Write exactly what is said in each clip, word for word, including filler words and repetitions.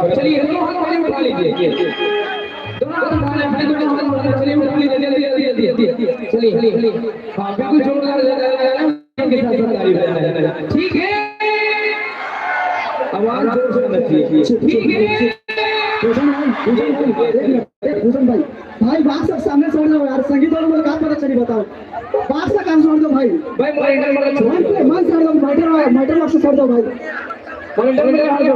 चलिए, दोनों हाथ पहले उठा लीजिए। दोनों हाथ उठा लें भाई, दोनों हाथ उठा लें। चलिए, उठा लीजिए, जल्दी, जल्दी, जल्दी, जल्दी। चलिए, हाँ, बिल्कुल जोरदार, जोरदार, जोरदार। के साथ, साथ ताली बजाना है। ठीक है, आवाज जोर से होना चाहिए। ठीक है। भूषण भाई, भूषण भाई, एक मिनट, एक भूषण भाई, भाई, बाक्स सब सामने छोड़ दो यार, संगीत वालों को क्या पता चली, बताओ, बाक्स का काम छोड़ दो भाई। भाई, मॉनिटर वाला छोड़ दो। मन से, मन से हट दो, मॉनिटर वाला, मॉनिटर वाला से छोड़ दो भाई। मॉनिटर वाला हट दो।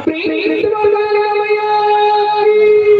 प्रेम से बोल, बोल, बोल, भैया की।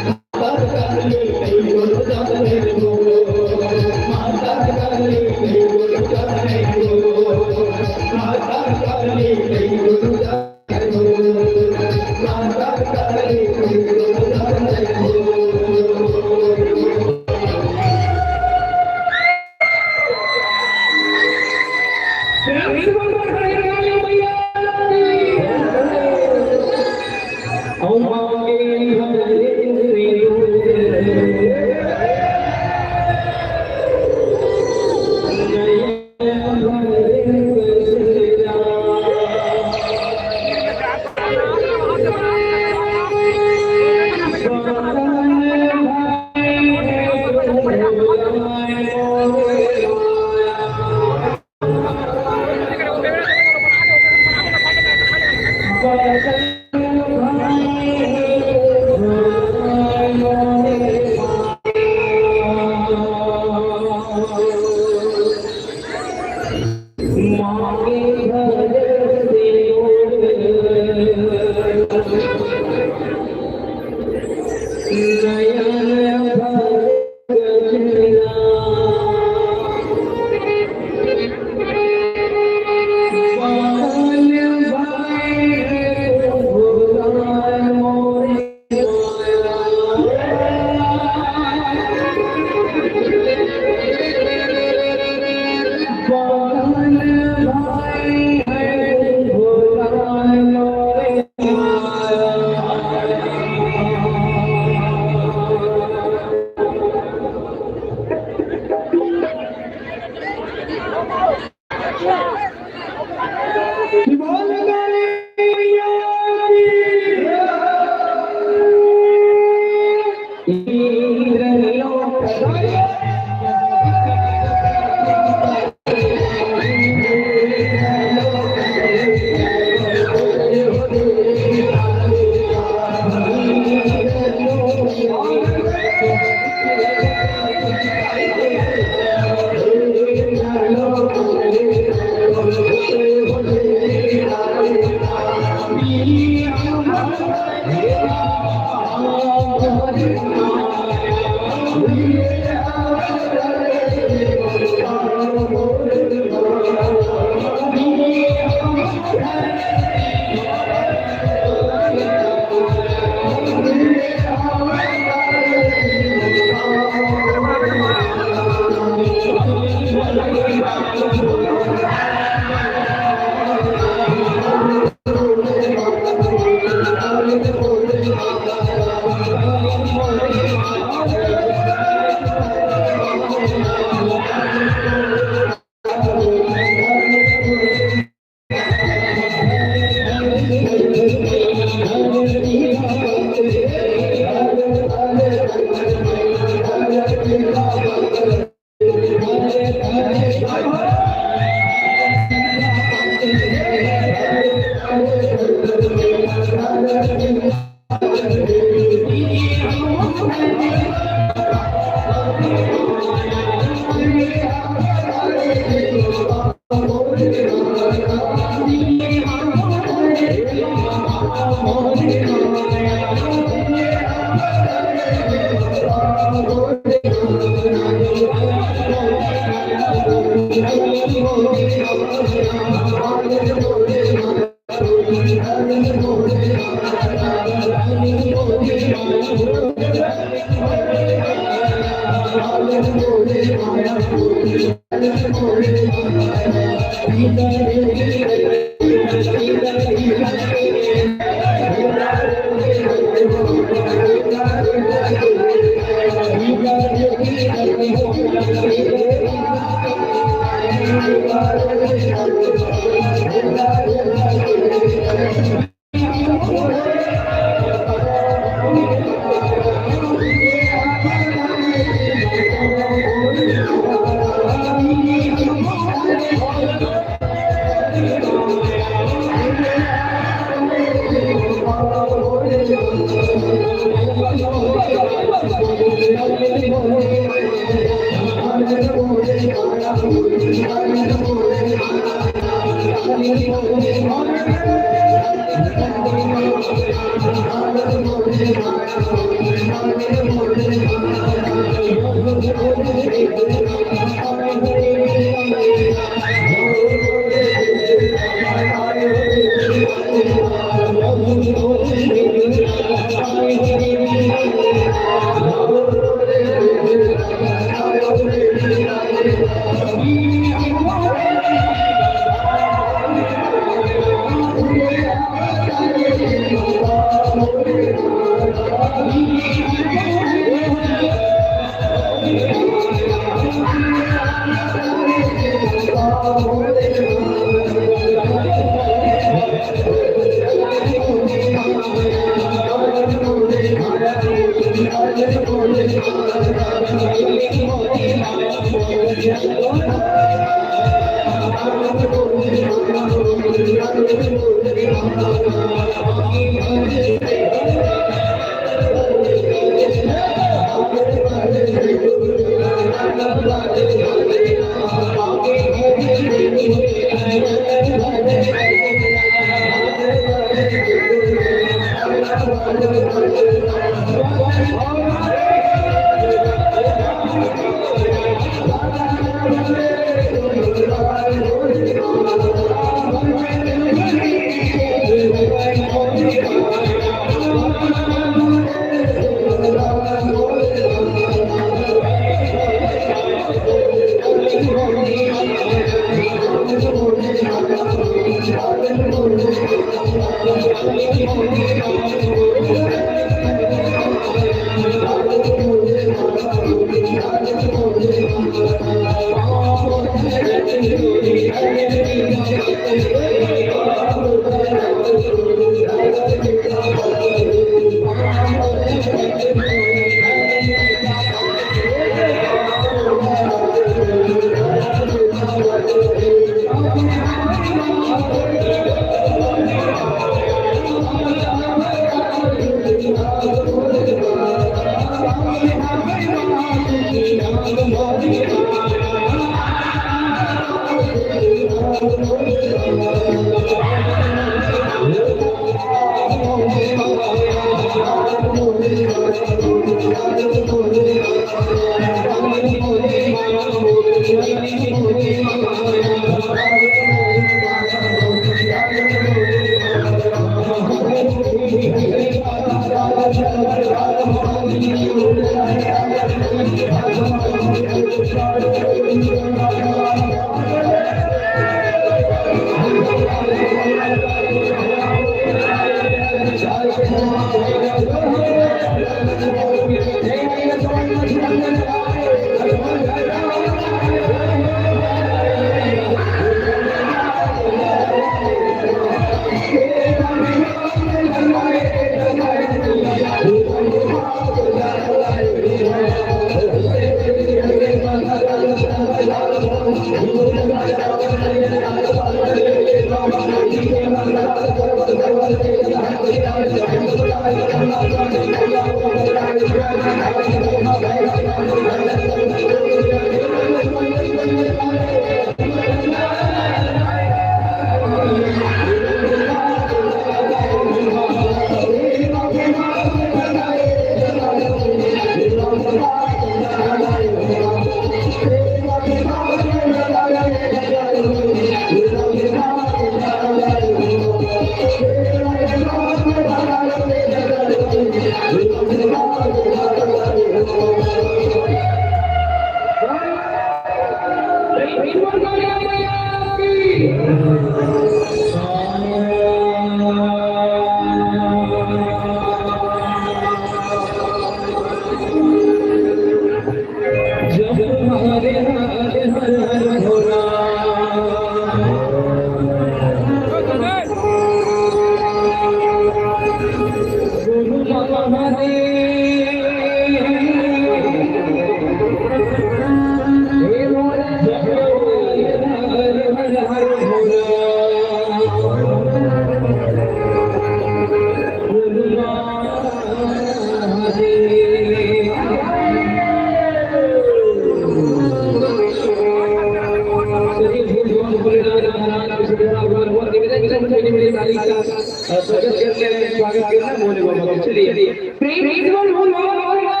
स्वागत करते हैं, स्वागत करना, भोले बाबा का। चलिए, प्रेम से बोल, भोले बाबा का।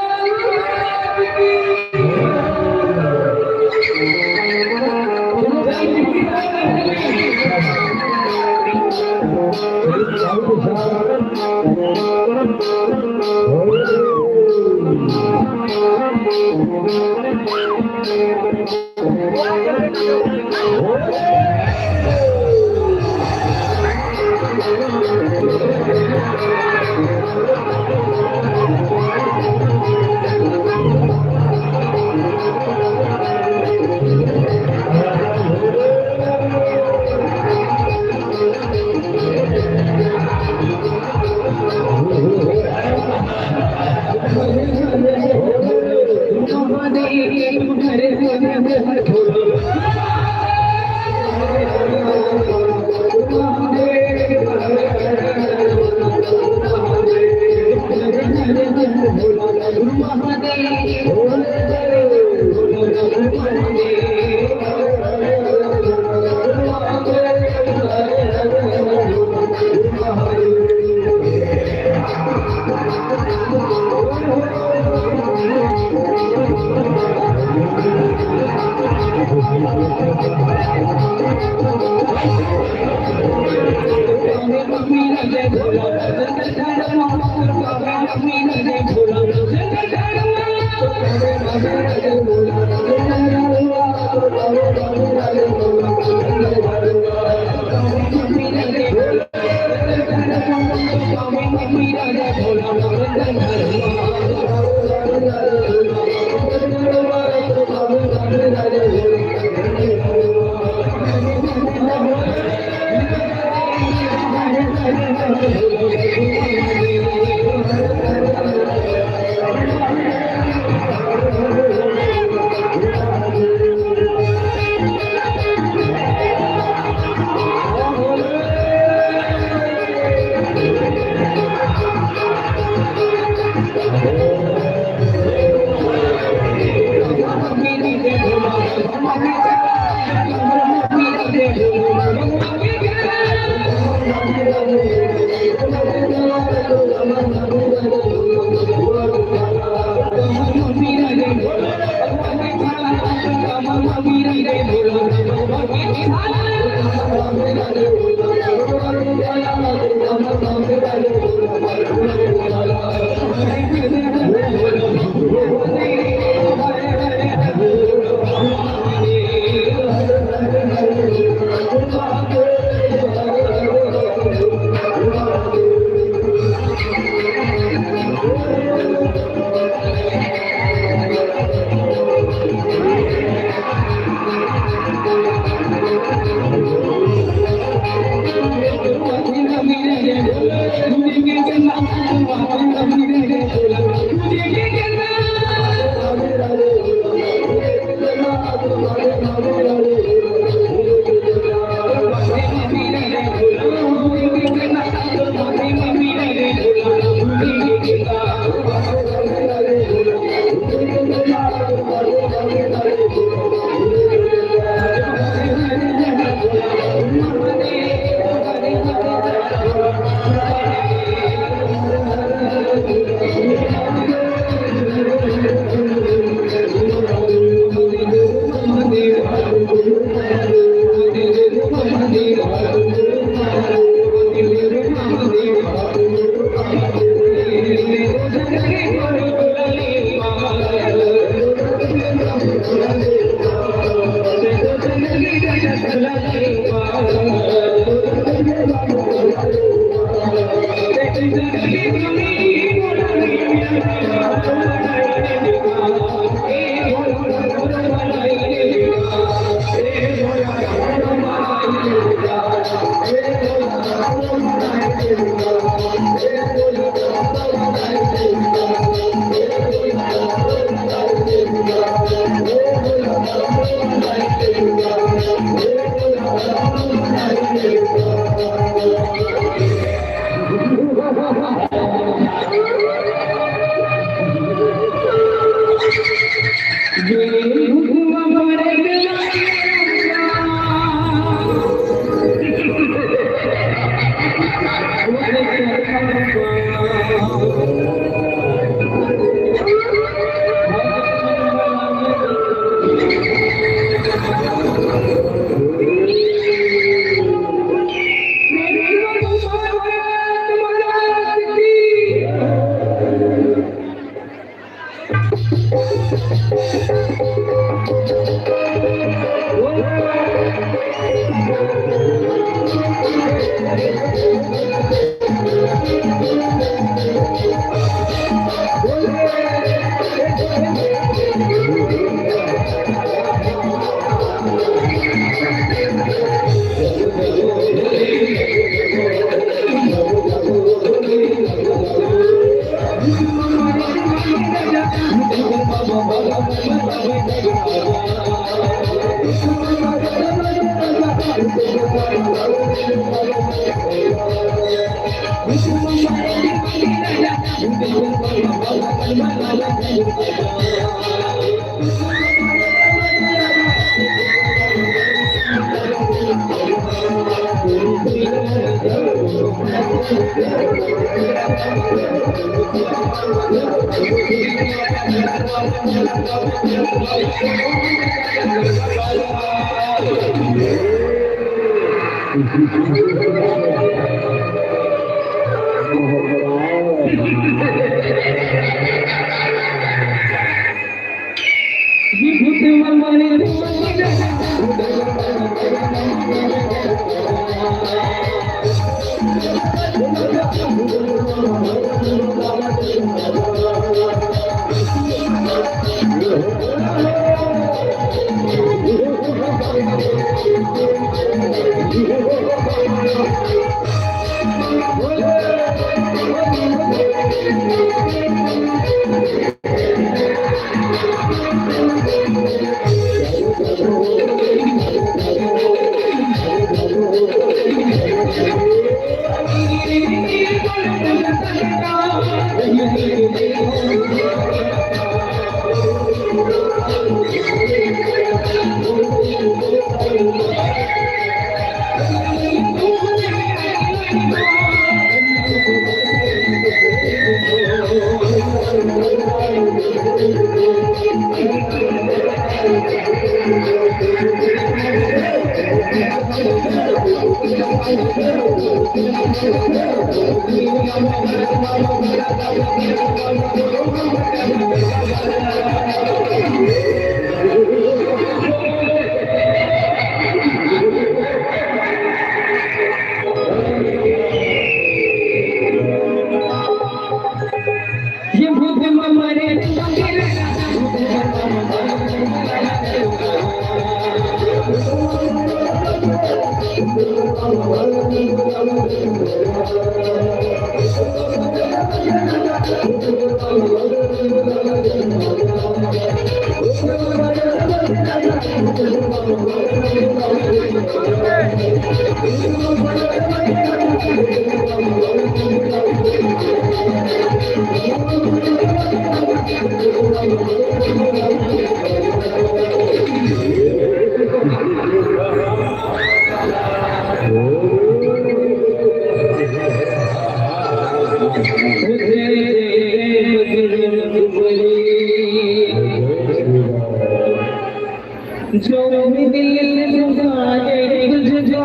जो भी दिल पुकारे तुझको,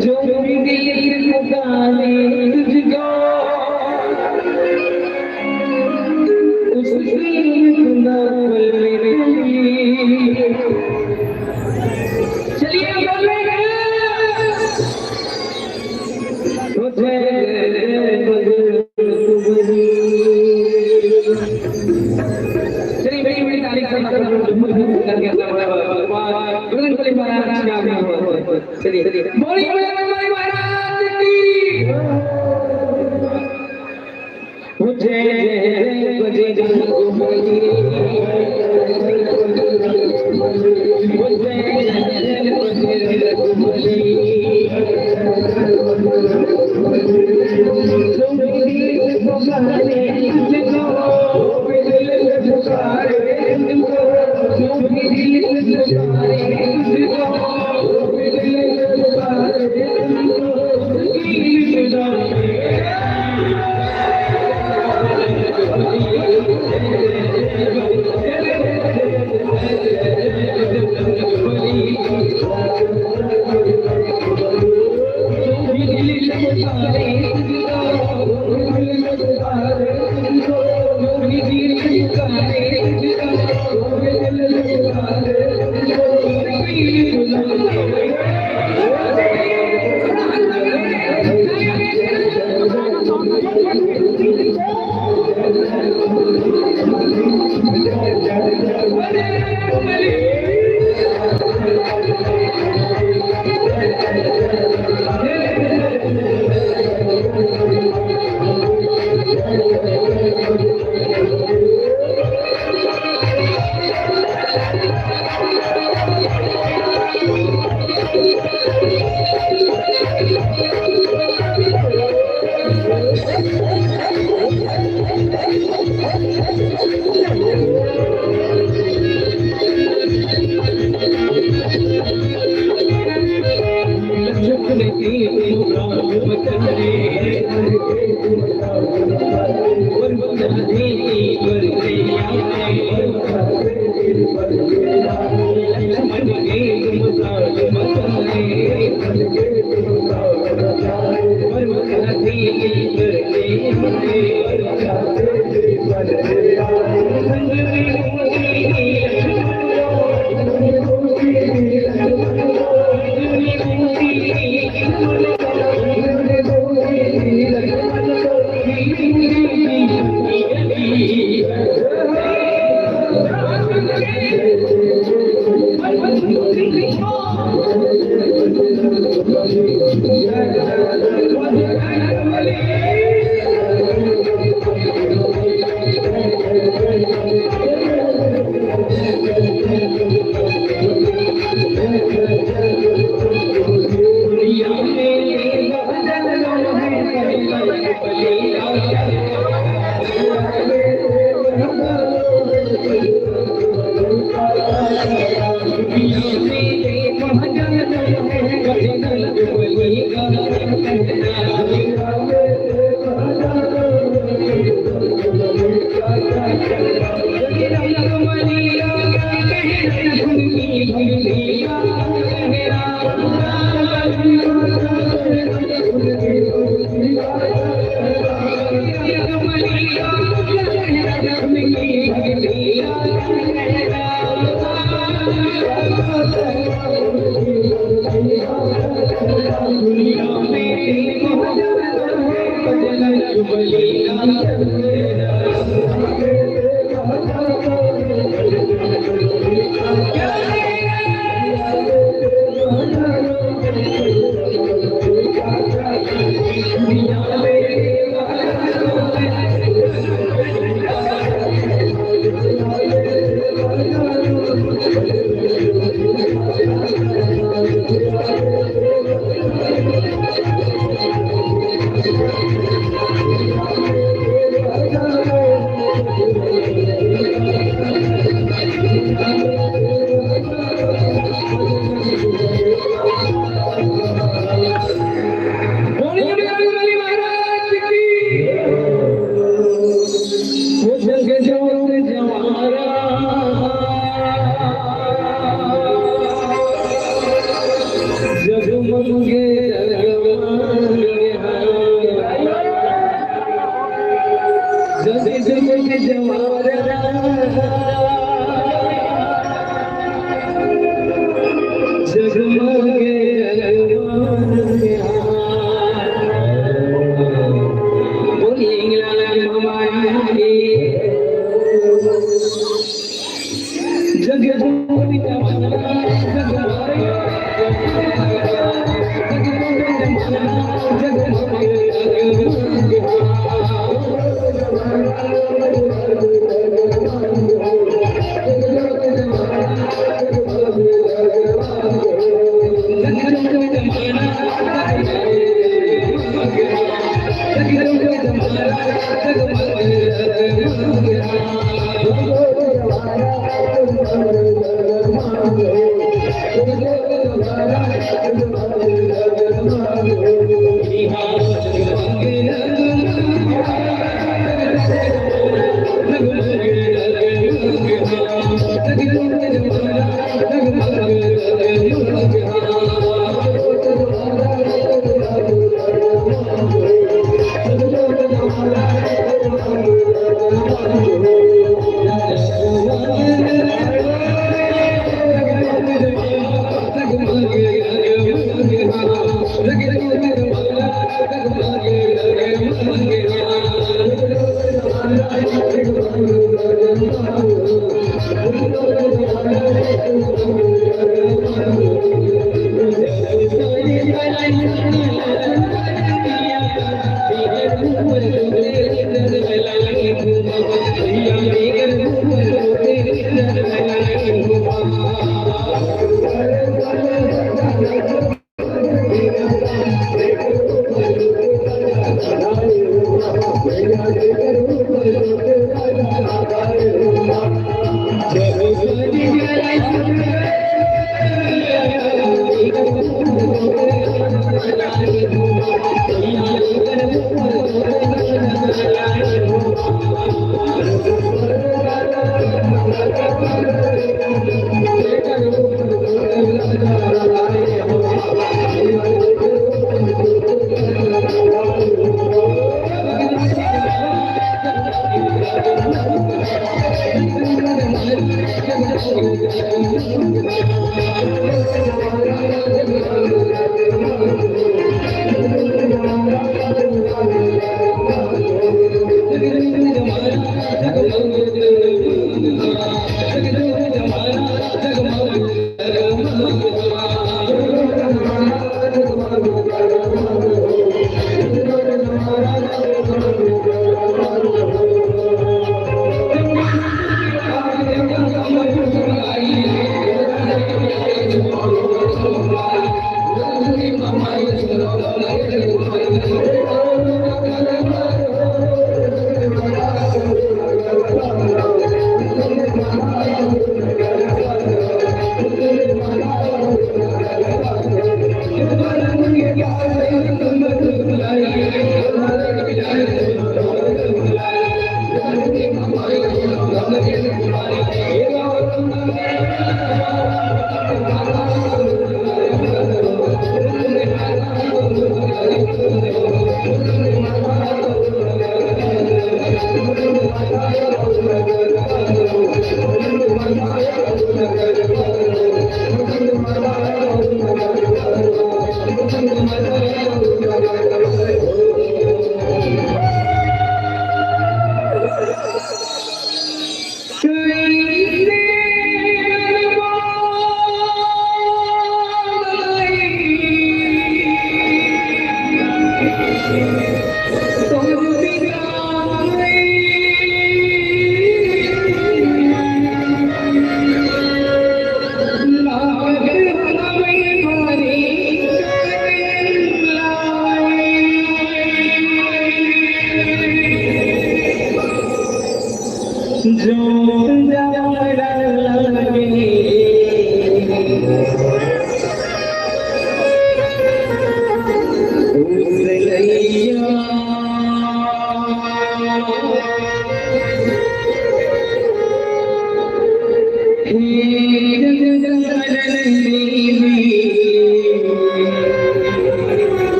जो भी दिल पुकारे तुझको, उस दिल को ना पल में नहीं। चलिए, बोल रहे हैं। चलिए, बड़ी, बड़ी ताली से मतलब बजरंग बली महाराज का। चलिए, बोलिए बजरंग बली महाराज की। जय जय बजरंग बली।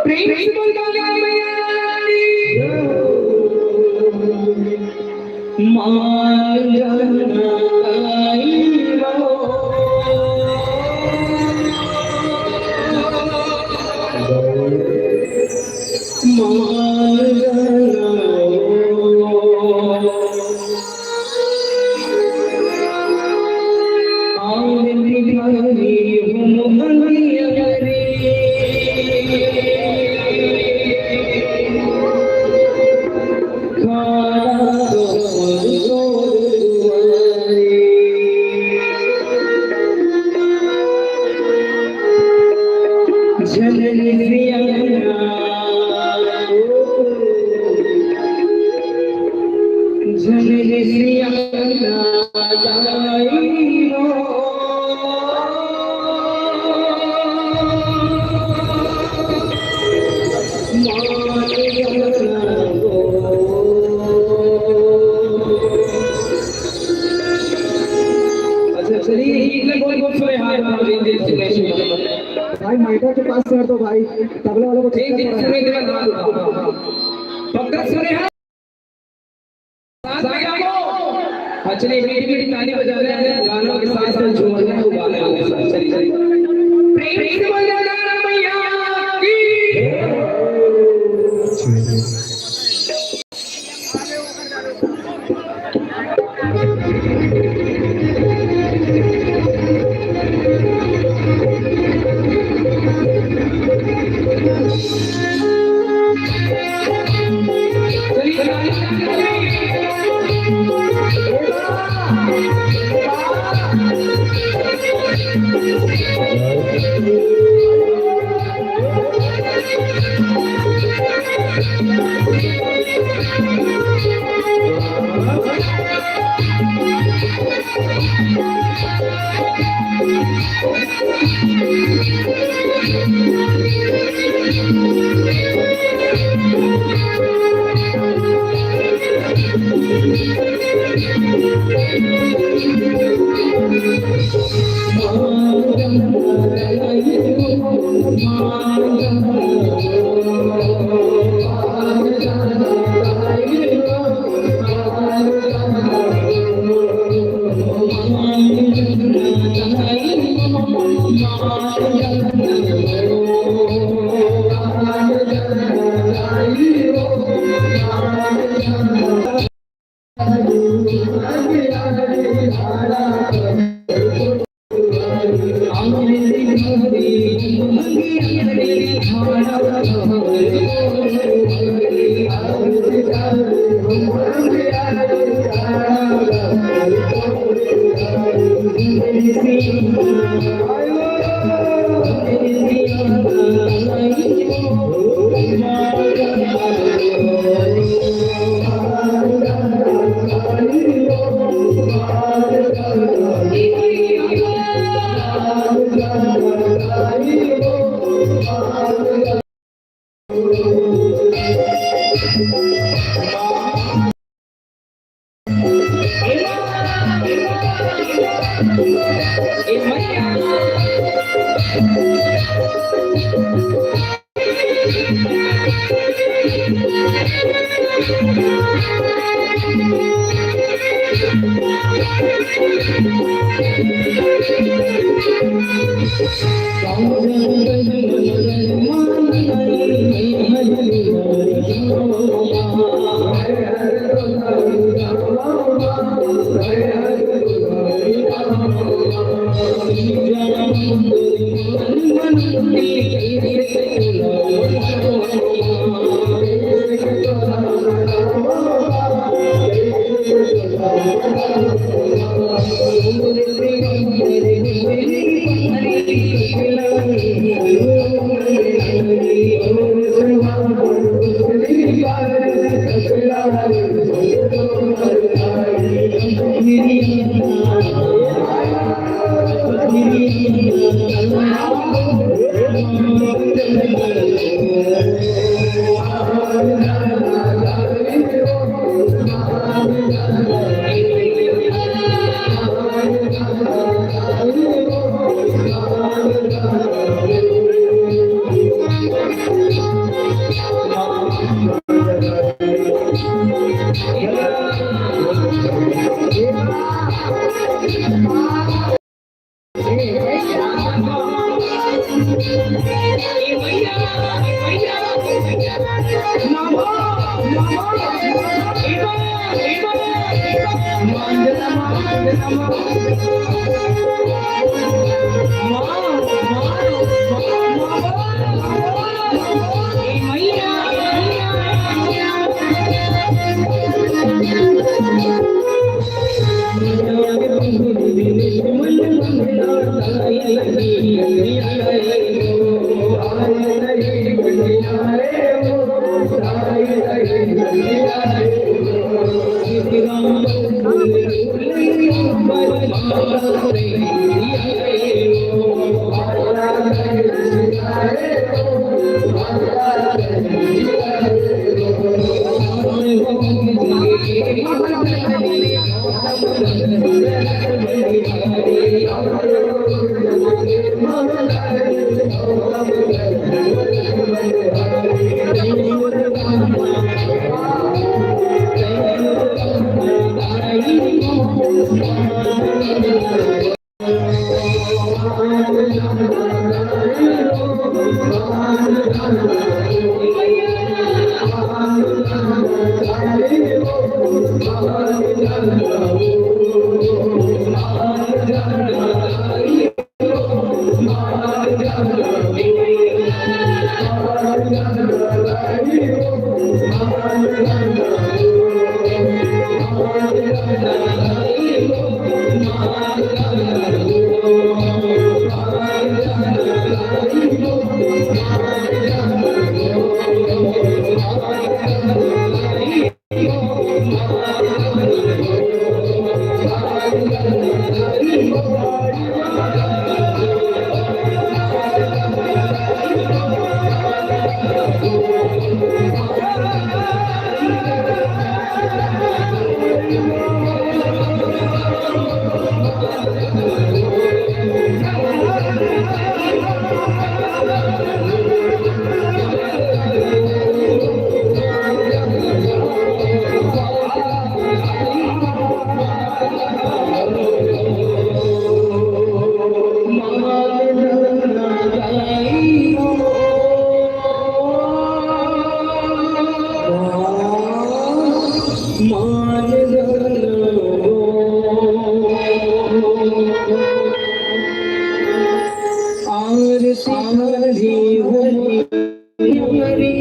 प्रेम से बोल दुर्गा मैया की। मांगन आई रो। मांगन अच्छा, चलिए, एक गीत ला गोल गोल सुने, हाथ उठा दीजिए, सुने, सुने। भाई, माइक के पास कर दो भाई, तबला वालों को एक गीत सुने के बाद हाथ उठाओ। पक्का सुने, हाँ? साथ में गाओ। हाँ, चलिए, मीठी मीठी ताली बजा रहे हैं, गानों के साथ साथ झूमर में उबाल रहे हैं, चलिए। प्रेम से बोल दो दुर्गा मैया की। मान धन हो, आरती हरि हरि हरि,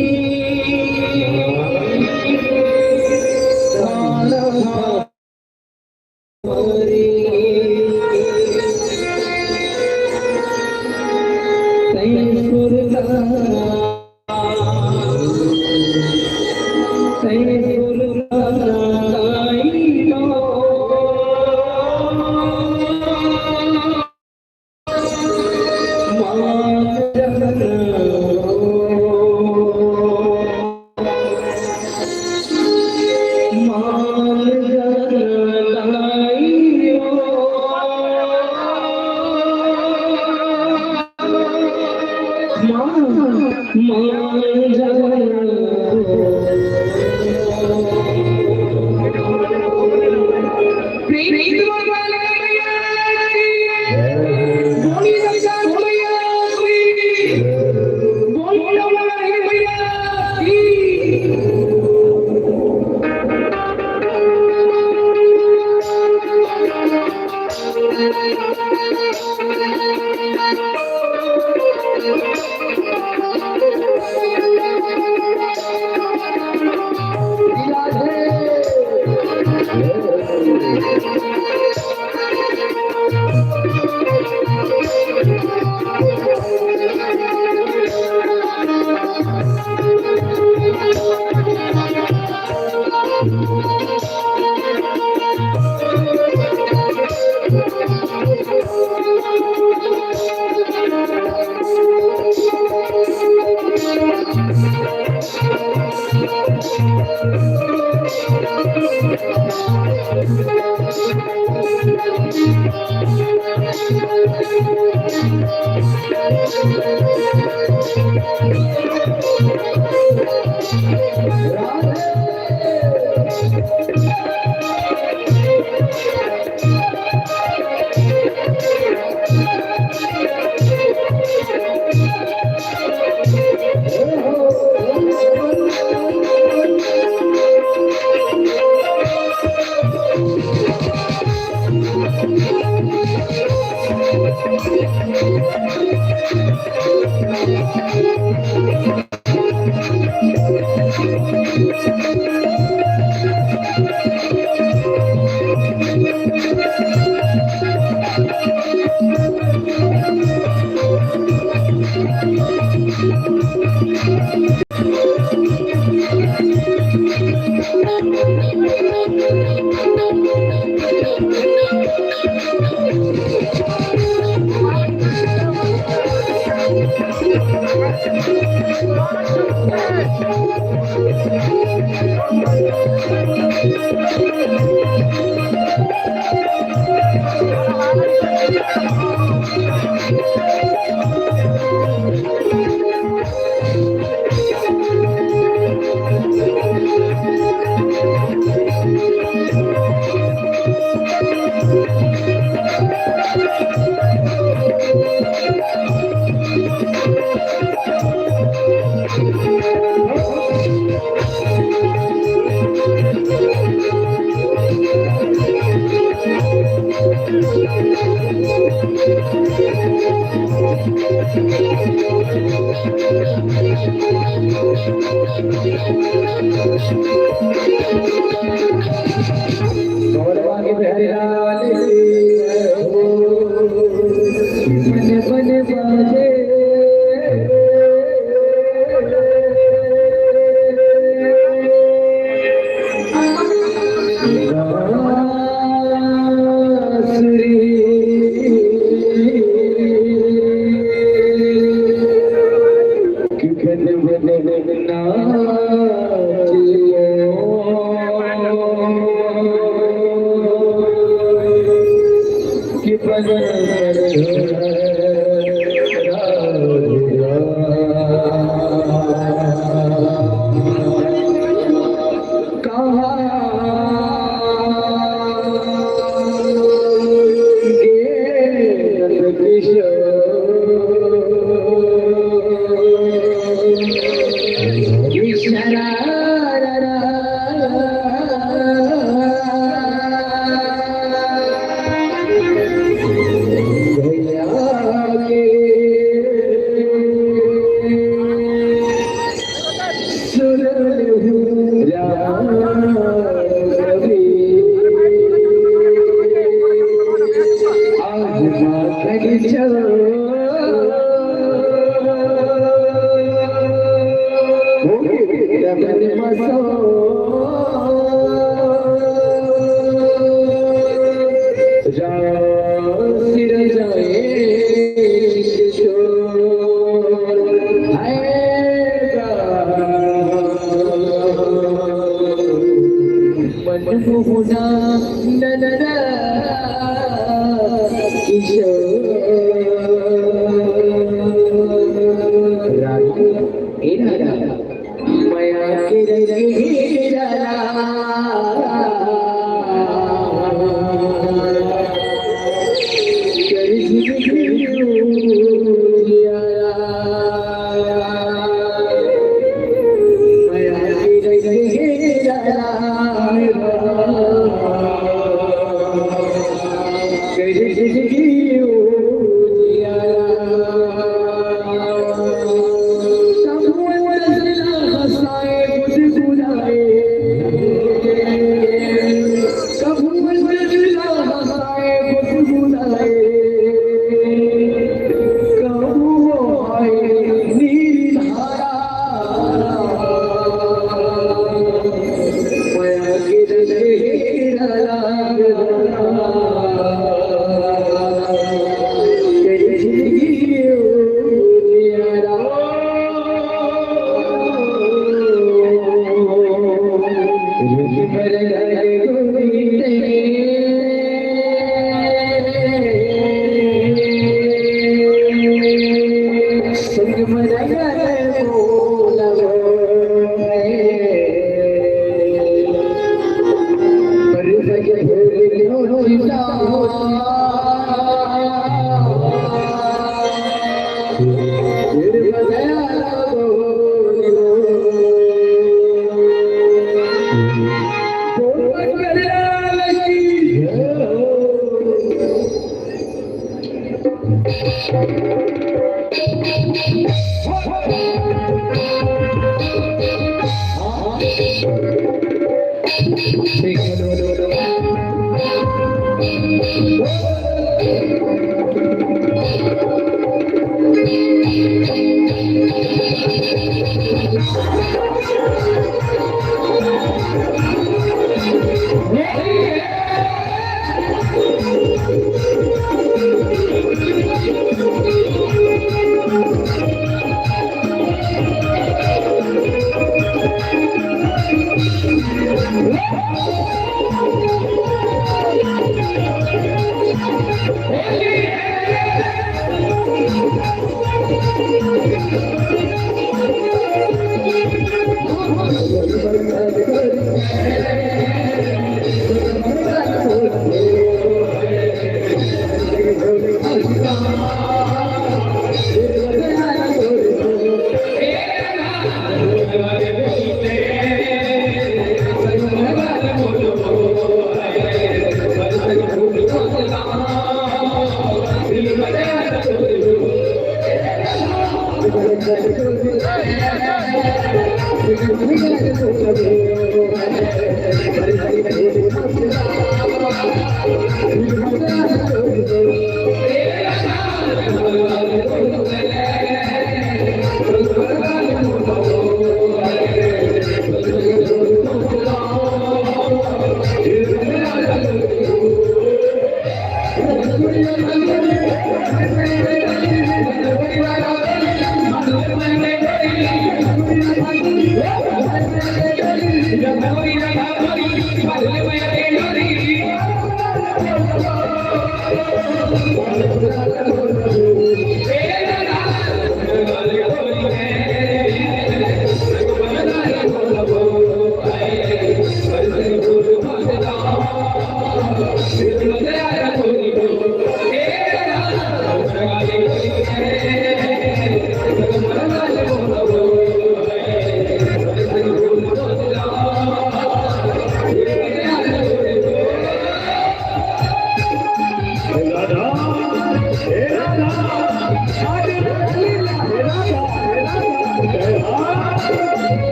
काला हरि, तैं सुरता मनमोहना ननदा किशोर। राधा, ए राधा, मया के रंग हे राधा।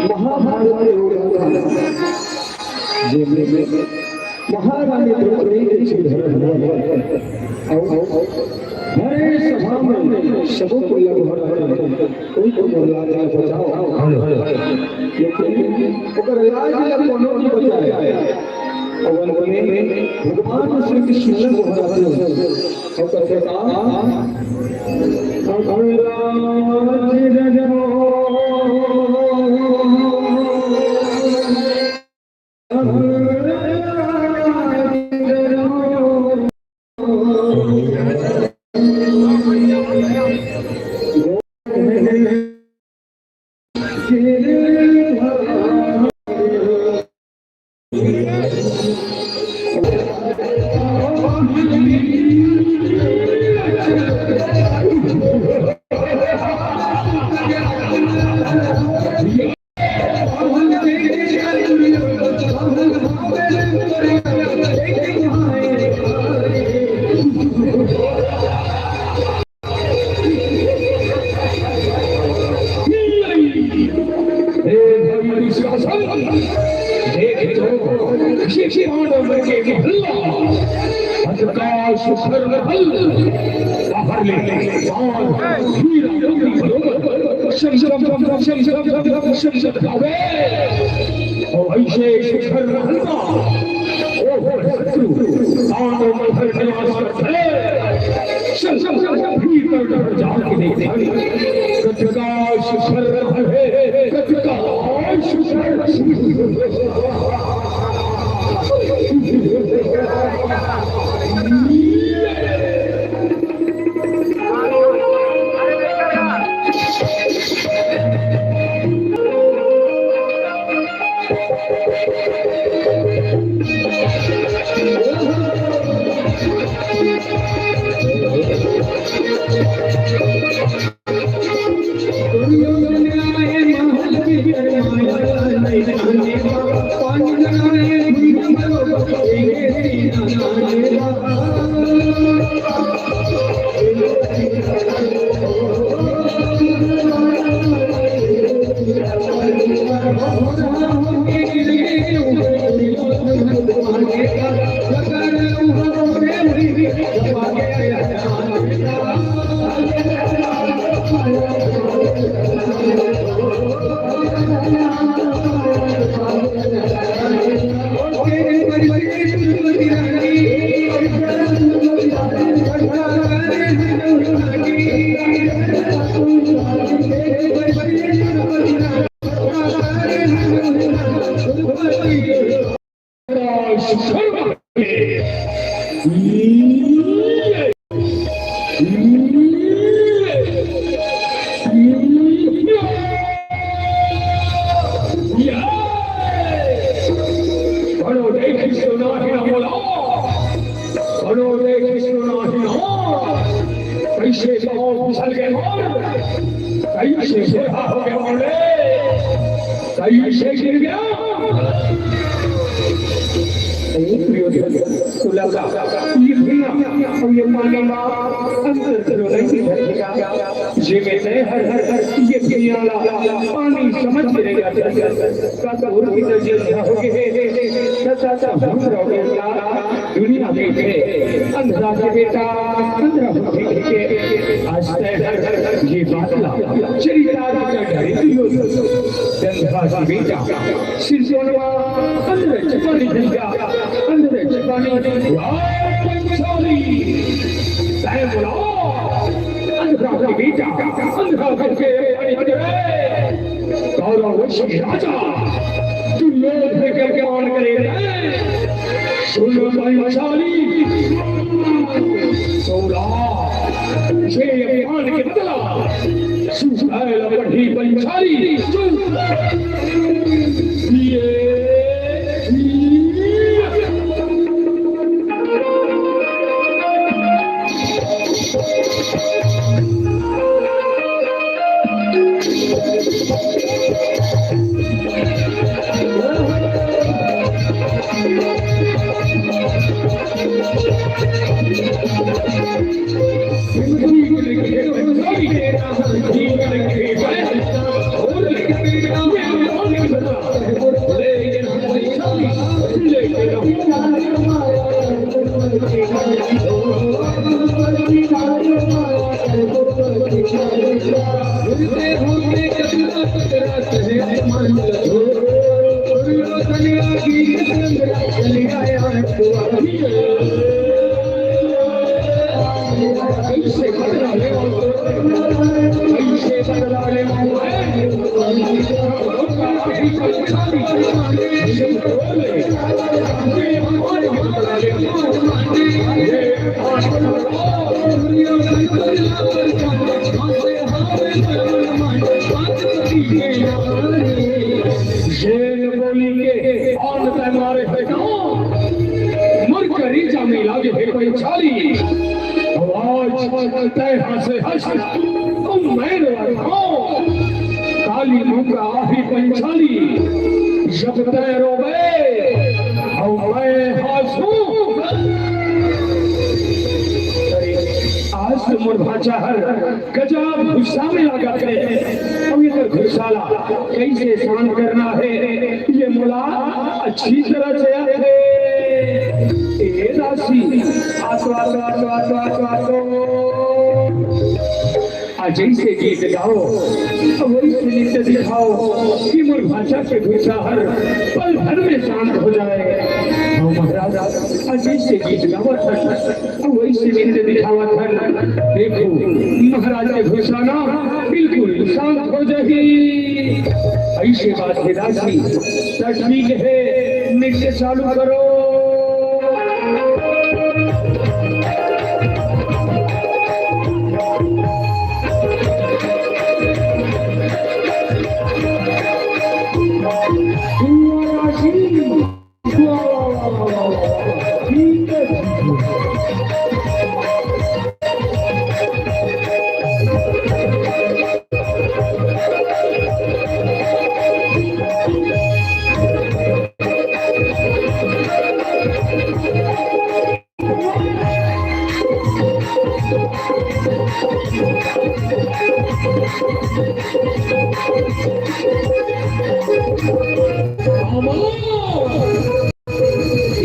महाभारत के महारानी द्रौपदी के चीरहरण हुआ। अउ, अउ, भरे सभा में सबो को लगभग कोई को मोर लाज ला बचाओ। लेकिन ओकर लाज ला कोनो नहीं बचाए। अउ अंत में भगवान श्री कृष्ण ने दोहराते हैं। अउ कहते का, "अगर लाज रहो।" हे भाई दुशासन, देख तो, ये पांडव के महल, अंधकार सुपर महल, बाहर ले, और हीरा मोती बरोबर, शम, शम, शम, शम, शम, शम, शम, शम, शम, अबे, और ऐसे सुपर महल का, ओ हो शत्रु, पांडव महल निवास करते हैं। चल, चल, चल, चल, भीतर डर जाके देखा। कथकाश भर है, कथकाश भर। बड़ो देखी सुना ही ना बोला, बड़ो देखी सुना ही ना। कैसे पाँव फिसल गए मोर, कैसे बूढ़ा हो गया मोरे, कैसे गिर गया। अरे प्रियो, सुलगा, ये भैया, और ये मांगेगा, अंतर करो नहीं धरती का। जेमे तैं हर, हर, हर ये दुनिया ला पानी समझ के रेंगत हस। का तोर भी तो ये अंधा हो गे हे, त, त, त हम रहो गे का दुनिया में थे। अंधरा के बेटा, अंधरा हो गे हे। आज तैं हर, हर ये बात ला चरितार्थ कर डारे। अंधरा के बेटा, सिरसोनवा, अंधरा के पानी ढल गया, अंधरा के पानी, वाह, पंचाली, तैं बुलाओ। अंधरा के बेटा, अंधरा करके पानी करे। कौरव वंशी राजा दुर्योधन के कौन करे? सुन पंचाली, सोला, ये अपमान के बदला सुन पहला पढ़ी पंचाली। ये जेन बोली के आन तै मारे हे ना, मोर करी जामी लागे हे पंचाली। आज तै हंसे हंस, तू मैं रोए हो। काली मुंगा आही पंचाली, जब तै रोबे, अउ मैं हंसू। अरे, आज तो मोर भांचा हर गजब गुस्सा में लागत हे। अब ये तो गुस्सा ला कैसे शांत करना हे, ये मोला अच्छी तरह से याद हे। ए दासी, आसो, आसो, आसो। आ जैसे गीत गाओ, वैसे नृत्य दिखाओ कि मोर भांचा के गुस्सा हर पल भर में शांत हो जाए। हाँ महाराज, आ जैसे गीत गावत हन, वैसे नृत्य दिखावत हन। देखो, महाराज के गुस्सा ना बिल्कुल शांत हो जाही। ऐसे बात हे दासी, त ठीक हे, नृत्य चालू करो।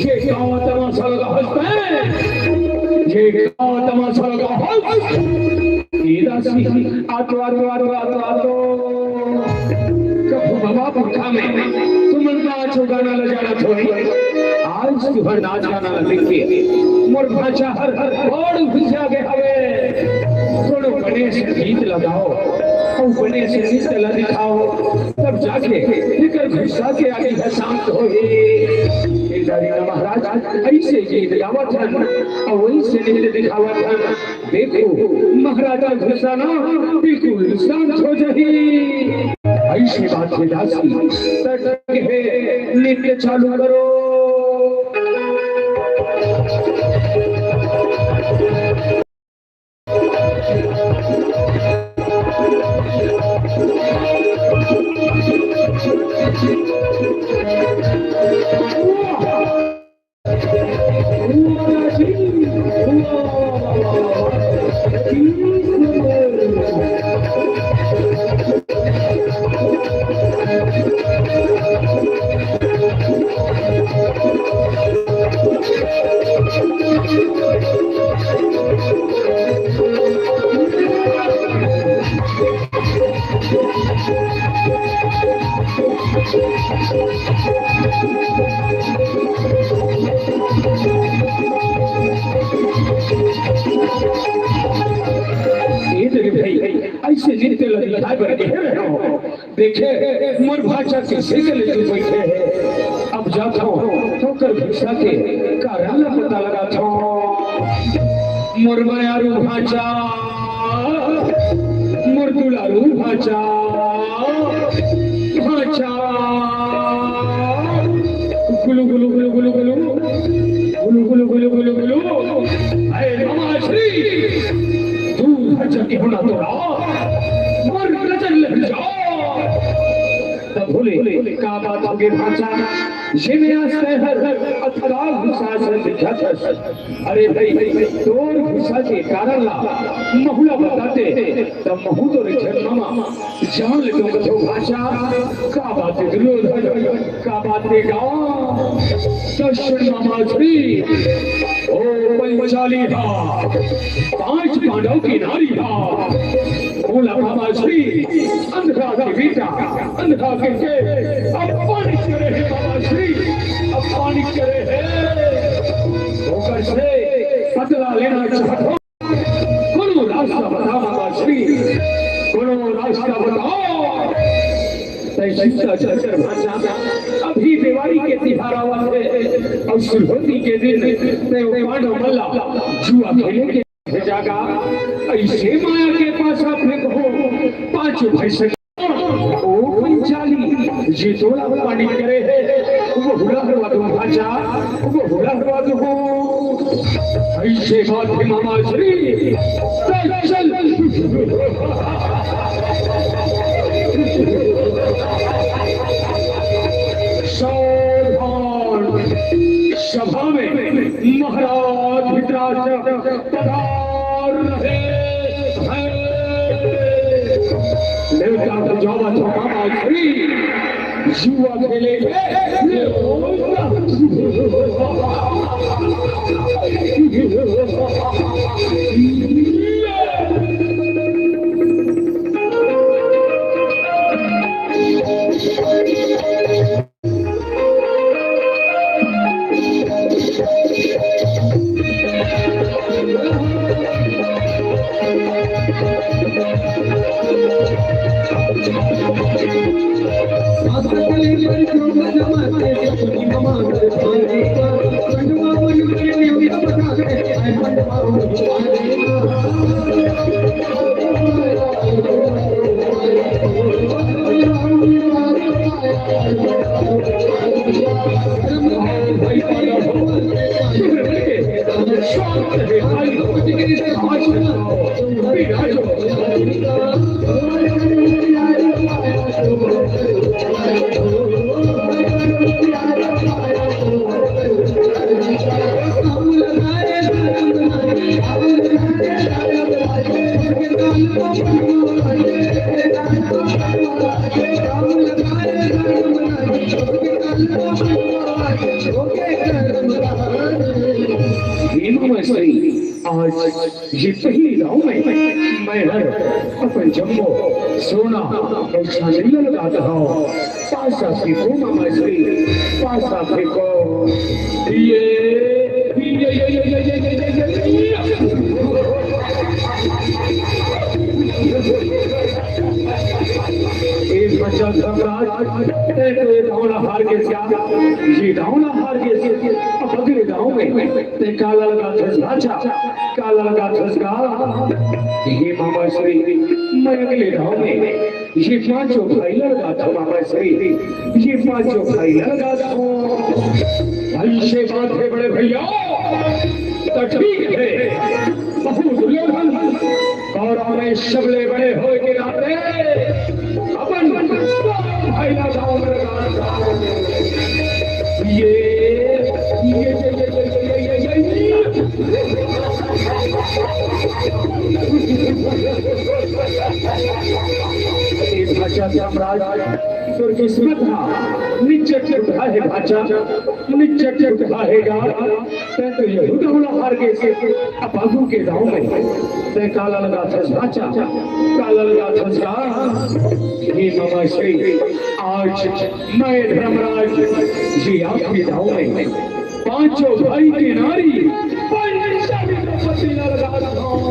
ये का तमाशा लगा हंसता है? ये का तमाशा लगा हंस? ए दासी, आ तो, आ तो, आ तो, आ तो, आ तो। कभू बाबा पुरखा में तुमन नाच गाना ल जानत होही। आज तुहर नाच गाना ल देख के मोर भांचा हर, हर बड़ खुशिया गे हवे। कोनो बने से गीत ल गाओ, अउ बने से नृत्य ल दिखाओ, तब जाके एकर गुस्सा के आगी ह शांत होही। ए दारी महाराज ऐसे गीत गावत हन, अउ ऐसे नृत्य दिखावत हन। देखो, महाराज के गुस्सा ना बिल्कुल शांत हो जाही। ऐसी बात हे दासी, तटक हे, नृत्य चालू करो। ये देख भाई, अइसे नृत्य ल दिखाए बर कहे रहे हो। देखे, मोर भांचा कइसे गले जुड़ बइठे हे। अब जाथंव, ओकर भिंसा के कारण ल पता लगाथंव। मोर मयारू भांचा, मोर दुलारू भांचा, भांचा। गुलू, गुलू, गुलू, गुलू, गुलू। गुलू, गुलू, गुलू, गुलू, गुलू। अरे मामा श्री, तू भांचा के होना तोरा। मोर नजर लग जा। त भोले, का बात होगे भांचा? जेमे आज तैं हर अतका उत्साह से दिखत हस। अरे भाई, तोर भिंसा के कारण ला महू ला बताते, त महू तोर घर मामा जान ले तो कथो भांचा। का बात हे दुर्योधन? का बात हे गाँव? दर्शन मामा श्री, ओ पंचाली हा, पांच पांडव के नारी हा, भोला मामा श्री, अंधा के बेटा, अंधा के के, अब पानी करे हे मामा श्री, अब पानी करे हे। ओकर से बदला लेना चाहत हो। कोनो रास्ता बता माता श्री, कोनो रास्ता बताओ। तैं चिंता न कर भांचा, अभी देवारी के तिहार आवत हे अउ सुरहुती के दिन तैं ओ पांडव मन ला जुआ खेले के भेजागा। अइसे माया के पासा फेंकहूं, पांचों भैंस ओ पंचाली, जे तोला पानी करे हे, वहू ला हरवा दूं भांचा, वहू ला हरवा दूं। अइसे बात हे मामा श्री, चल, चल। सावधान, सभा में महाराज धृतराष्ट्र पधार रहे हैं। लेवता को जावा छपा श्री जुआ खेले के। हे मामा श्री, आज ये पहिली दांव में मैं हर अपन जम्मो सोना अउ चांदी ल लगात हंव। पासा फेंको मामा श्री, पासा फेंको। ये, ये, ये। ए बच्चा धर्मराज, तैं तो ये दांव ला हार गेस या, ये दांव ला हार गेस। अब अगले दांव में तैं काला लगाथस भांचा, काला लगाथस गा। हे मामा श्री, मैं अगले दांव में ये पांचों भाई ला लगाथंव मामा श्री, ये पांचों भाई ला लगाथंव। अइसे बात हे बड़े भैया, त ठीक हे। बहुत दुर्योधन, कौरव में सबले बड़े होय के नाते अपन भाई ला दांव में लगा। ये, ये, ये। ए भांचा धर्मराज, तोर किस्मत हा निच्चट फूटहा हे भांचा, निच्चट फूटहा हे गा। तैं तो यहू दांव ला हार गेस, अब आगू के दांव में तैं काला लगाथस भांचा, काला लगाथस का? हे ममाश्री, आज मैं धर्मराज ये आखिरी दांव में पांचों भाई के नारी पंचाली द्रौपदी ला लगाथंव।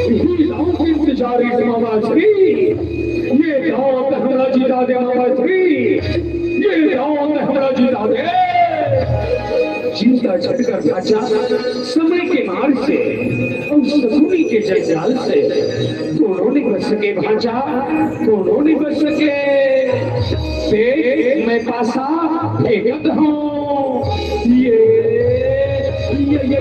इही दांव के इंतजार हे ममाश्री। ये दांव तैं हमला जीता दे ममाश्री, ये दांव तैं हमला जीता दे। चिंता झटकर भांचा, समय के मार से अउ सकुनी के जंजाल से कोनो नइ बच सके भांचा, कोनो नइ बच सके। देख, मैं पासा फेंकत हंव। ये, ये, ये।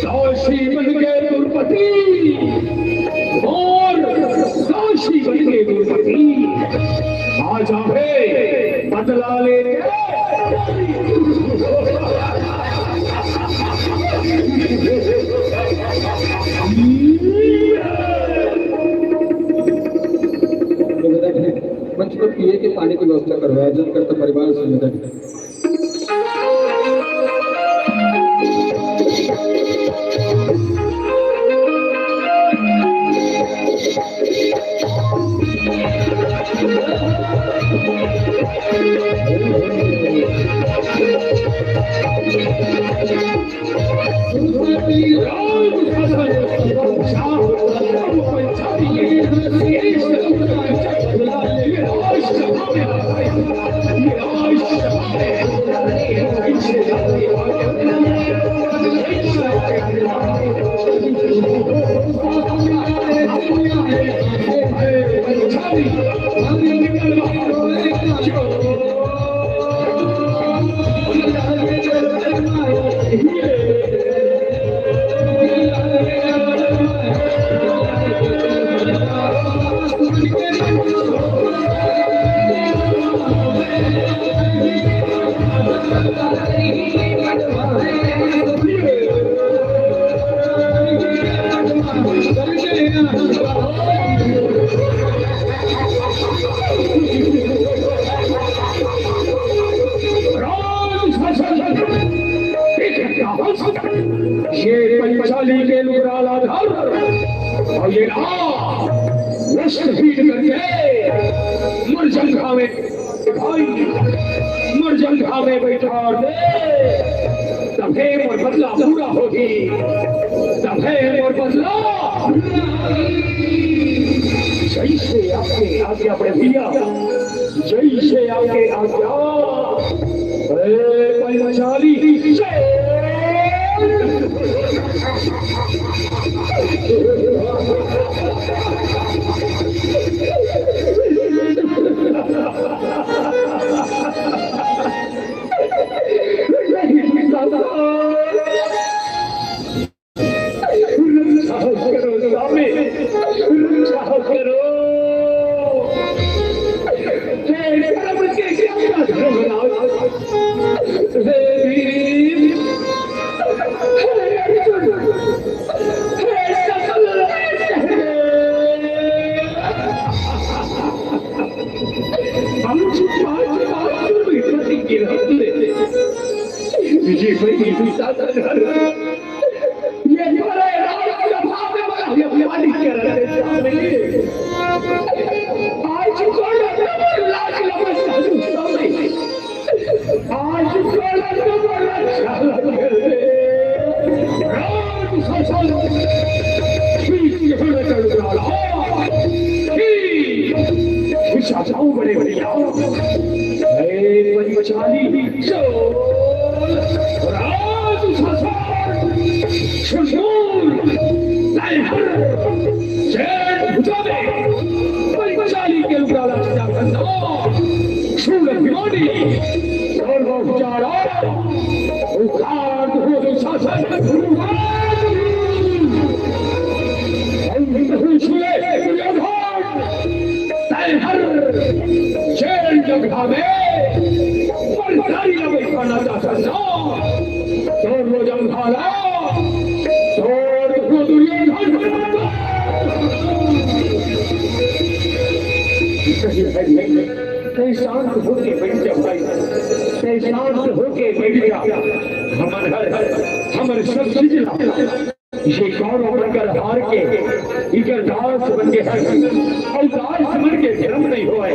दासी बन के द्रौपदी, अउ दासी बन के द्रौपदी, आ जाबे बदला लेके। मंच पर पीए के पानी के व्यवस्था करवाया जाए, कर्ता परिवार से निवेदन है। ये पंचाली के लुगरा ला धर अउ ये ला वस्त्र भींज करके मोर जंघा में, भाई, मोर जंघा में बइठा दे, तभे मोर बदला पूरा होही, तभे मोर बदला। जइसे आपके आज्ञा बड़े भइया, जइसे आपके आज्ञा। अरे पंचाली, जय। रक्षा करो स्वामी, रक्षा करो। हे धर्म के क्या धर्म राज, हे भीम, हे अर्जुन, हे सकल, हम पांच पांच विपत्ति गिरफ्त ले, विजय भाई सीता का घर। ये बड़े राज सभा में बड़ा ये पानी के रहते सामने। आज कोण लाज लगे साधु सामने। आज कोण बड़ा चाल लगे। राज शासन। ठीक है, बड़ा करुणाला। ठीक। विचार जाओ बड़े भइया। हे पंचाली। राज ससुर सुंदर नैहर जैन भुजावे पंचाली के लुगाला जागना। सुन भिवानी और वो भुजारा उखाड़ हो शासन। हम सुने नैहर जेल जगह में बरदारी लगे खाना चाहता था। तो वो जंघाला तैं शांत होके बैठ जा भाई, तैं शांत होके बैठ जा। हमर हर, हमर सब चीज ला ये कौरव मन कर हार के इकर दास बन के हर अउ दास मन के धर्म नहीं होय।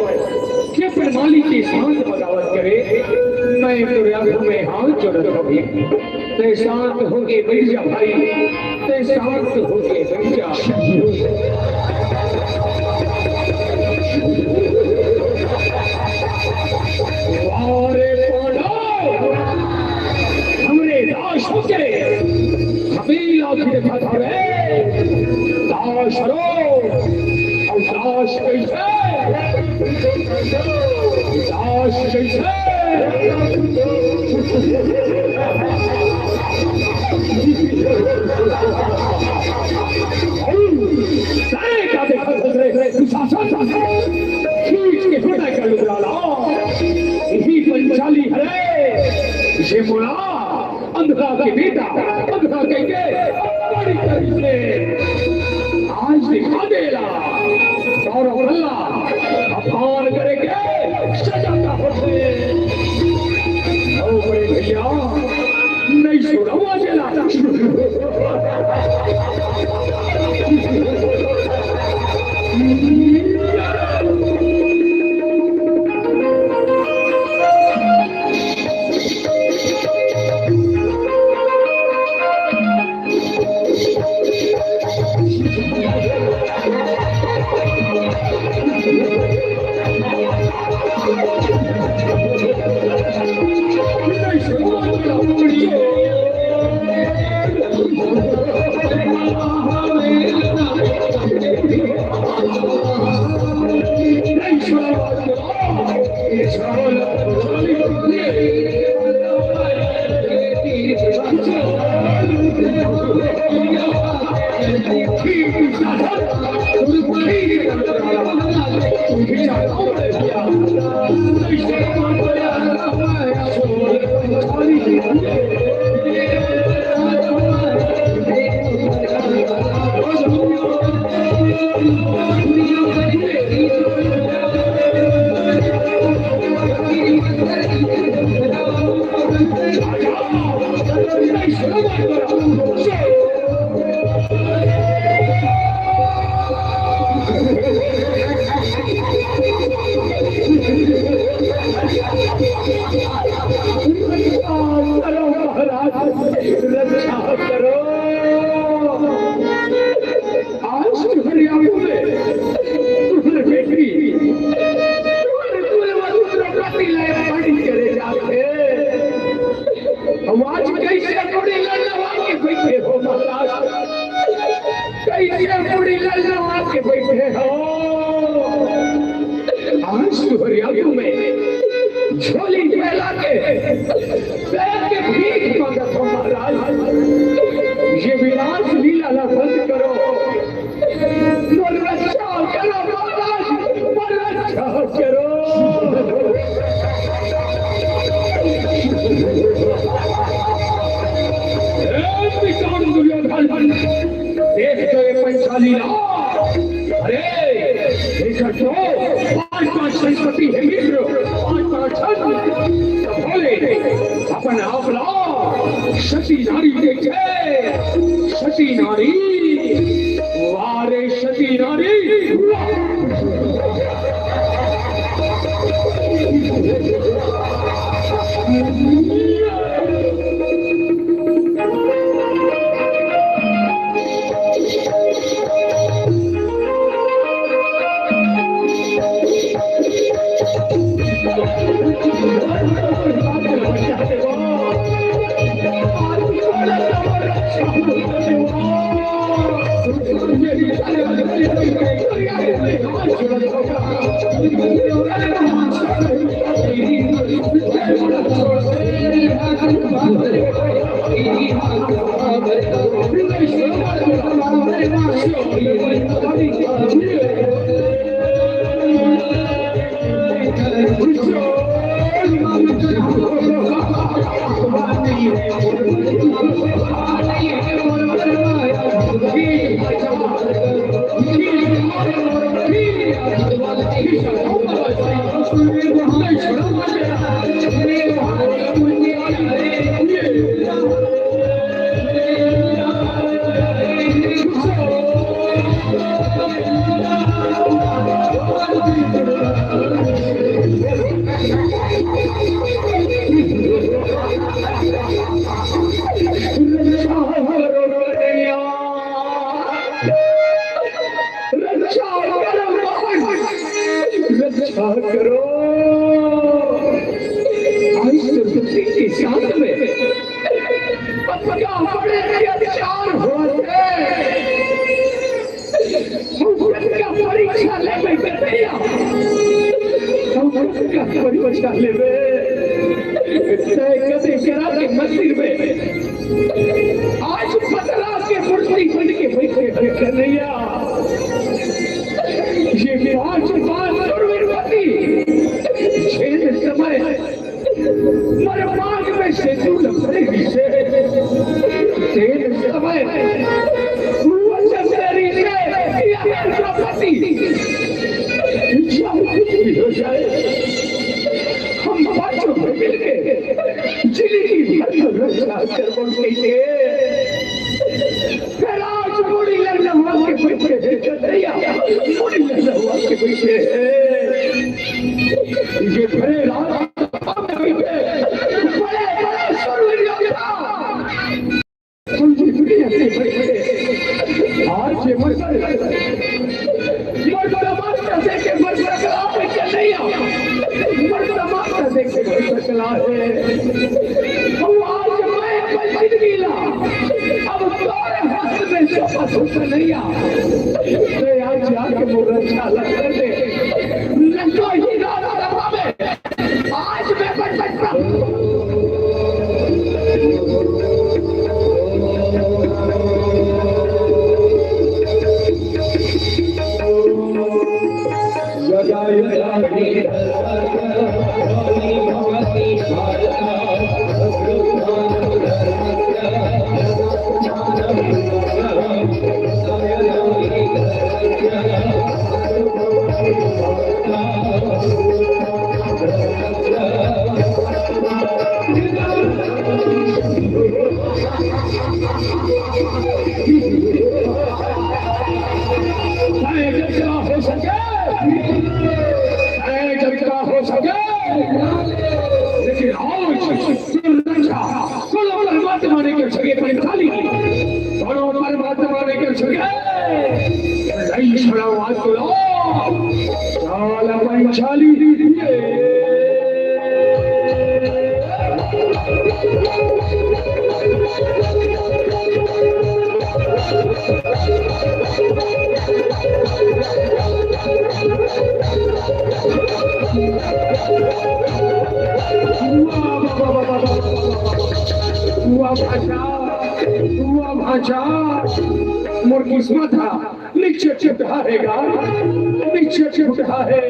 जे अपन मालिक के शांत बगावत करे, मैं तोरे आगू में हाथ जोड़त हूँ। तैं शांत होके बैठ जा भाई, तैं शांत होके बैठ जा। अरे पांडव, हमरे दास के हवेला की देखत हवे। दास रो, अउ दास कैसे? दास कैसे? अरे, का देखत हस रे? दुशासन, खींच के हटा कर लुगड़ा ला। यही पंचाली हरे, ये मुला अंधरा के बेटा, अंधरा कह के बड़ी करी से। आज दिखा देला, सौरभ भल्ला, अपमान करे के सजा का होथे। ओ बड़े भैया, नहीं सुनावा देला। आज तुम्हारी आंखों में तुम्हारी बेटी, तुम्हारे, तुम्हारे वरुण द्रौपदी लायक पानी चले जाते। हम आज कैसे बड़ी लड़वा के बैठे हो महाराज, कैसे बड़ी लड़वा के बैठे हो। आज तुम्हारी आंखों में झोली फैला के पैर के भीख मांगत हो महाराज। ये विनाश लीला ला बंद करो। मोर रक्षा करो महाराज, मोर रक्षा करो। ए विकर्म दुर्योधन, देख तो ये पंचाली ला। अरे, एकर तो पांच पांच संपत्ति हे मित्र, पांच पांच धन। त भोले, अपन आप ला सती नारी देखे, सती नारी, वाह रे सती नारी, वाह। रक्षा करो, रक्षा करो। आज तो तुम के साथ में पक्का बड़े अत्याचार होत हे। हम पक्का परीक्षा लेबे कन्हैया, हम पक्का परीक्षा लेबे। तय कदे करा के मंदिर में आज पतरा के मूर्ति बन के बैठे हे कन्हैया। ये पांच पांच दुर्विपति झेल समय मरमांग में से दूर भरेगी से तेल समय वचन तेरी से ये द्रौपदी जब कुछ भी हो जाए, हम पांचों को मिलके जिंदगी भर रक्षा करबो कहिके। फिर आज मुड़ी लड़वा के बैठे हे कन्हैया, मुड़ी लड़वा के बैठे हे। ये भरे राज बड़े बड़े सुरवीर योद्धा। हम जितने अपने बड़े बड़े हार के मर गए। मर गए, मर गए, देख के मर गए, कला पे चल नहीं आ। मर गए, मर गए, देख के मर गए, कला है। हम आज मैं अपन जिंदगी ला, अब तोरे हाथ में सौंपत हो कन्हैया। तो आज जाके मोर रक्षा ला कर दे। न तो ही रात में आज मैं बच सकता हूँ। चाहे जब का हो सके, चाहे जब का हो सके, लेकिन आज सुरक्षा कोनो परमात्मा नइ कर सके, पंचाली। कोनो परमात्मा नइ कर सके। नहीं छोड़ा बात को। साला पंचाली। वाह भांचा, वाह भांचा, मोर किस्मत हा नीचे छुटहा हे गा, नीचे छुटहा हे।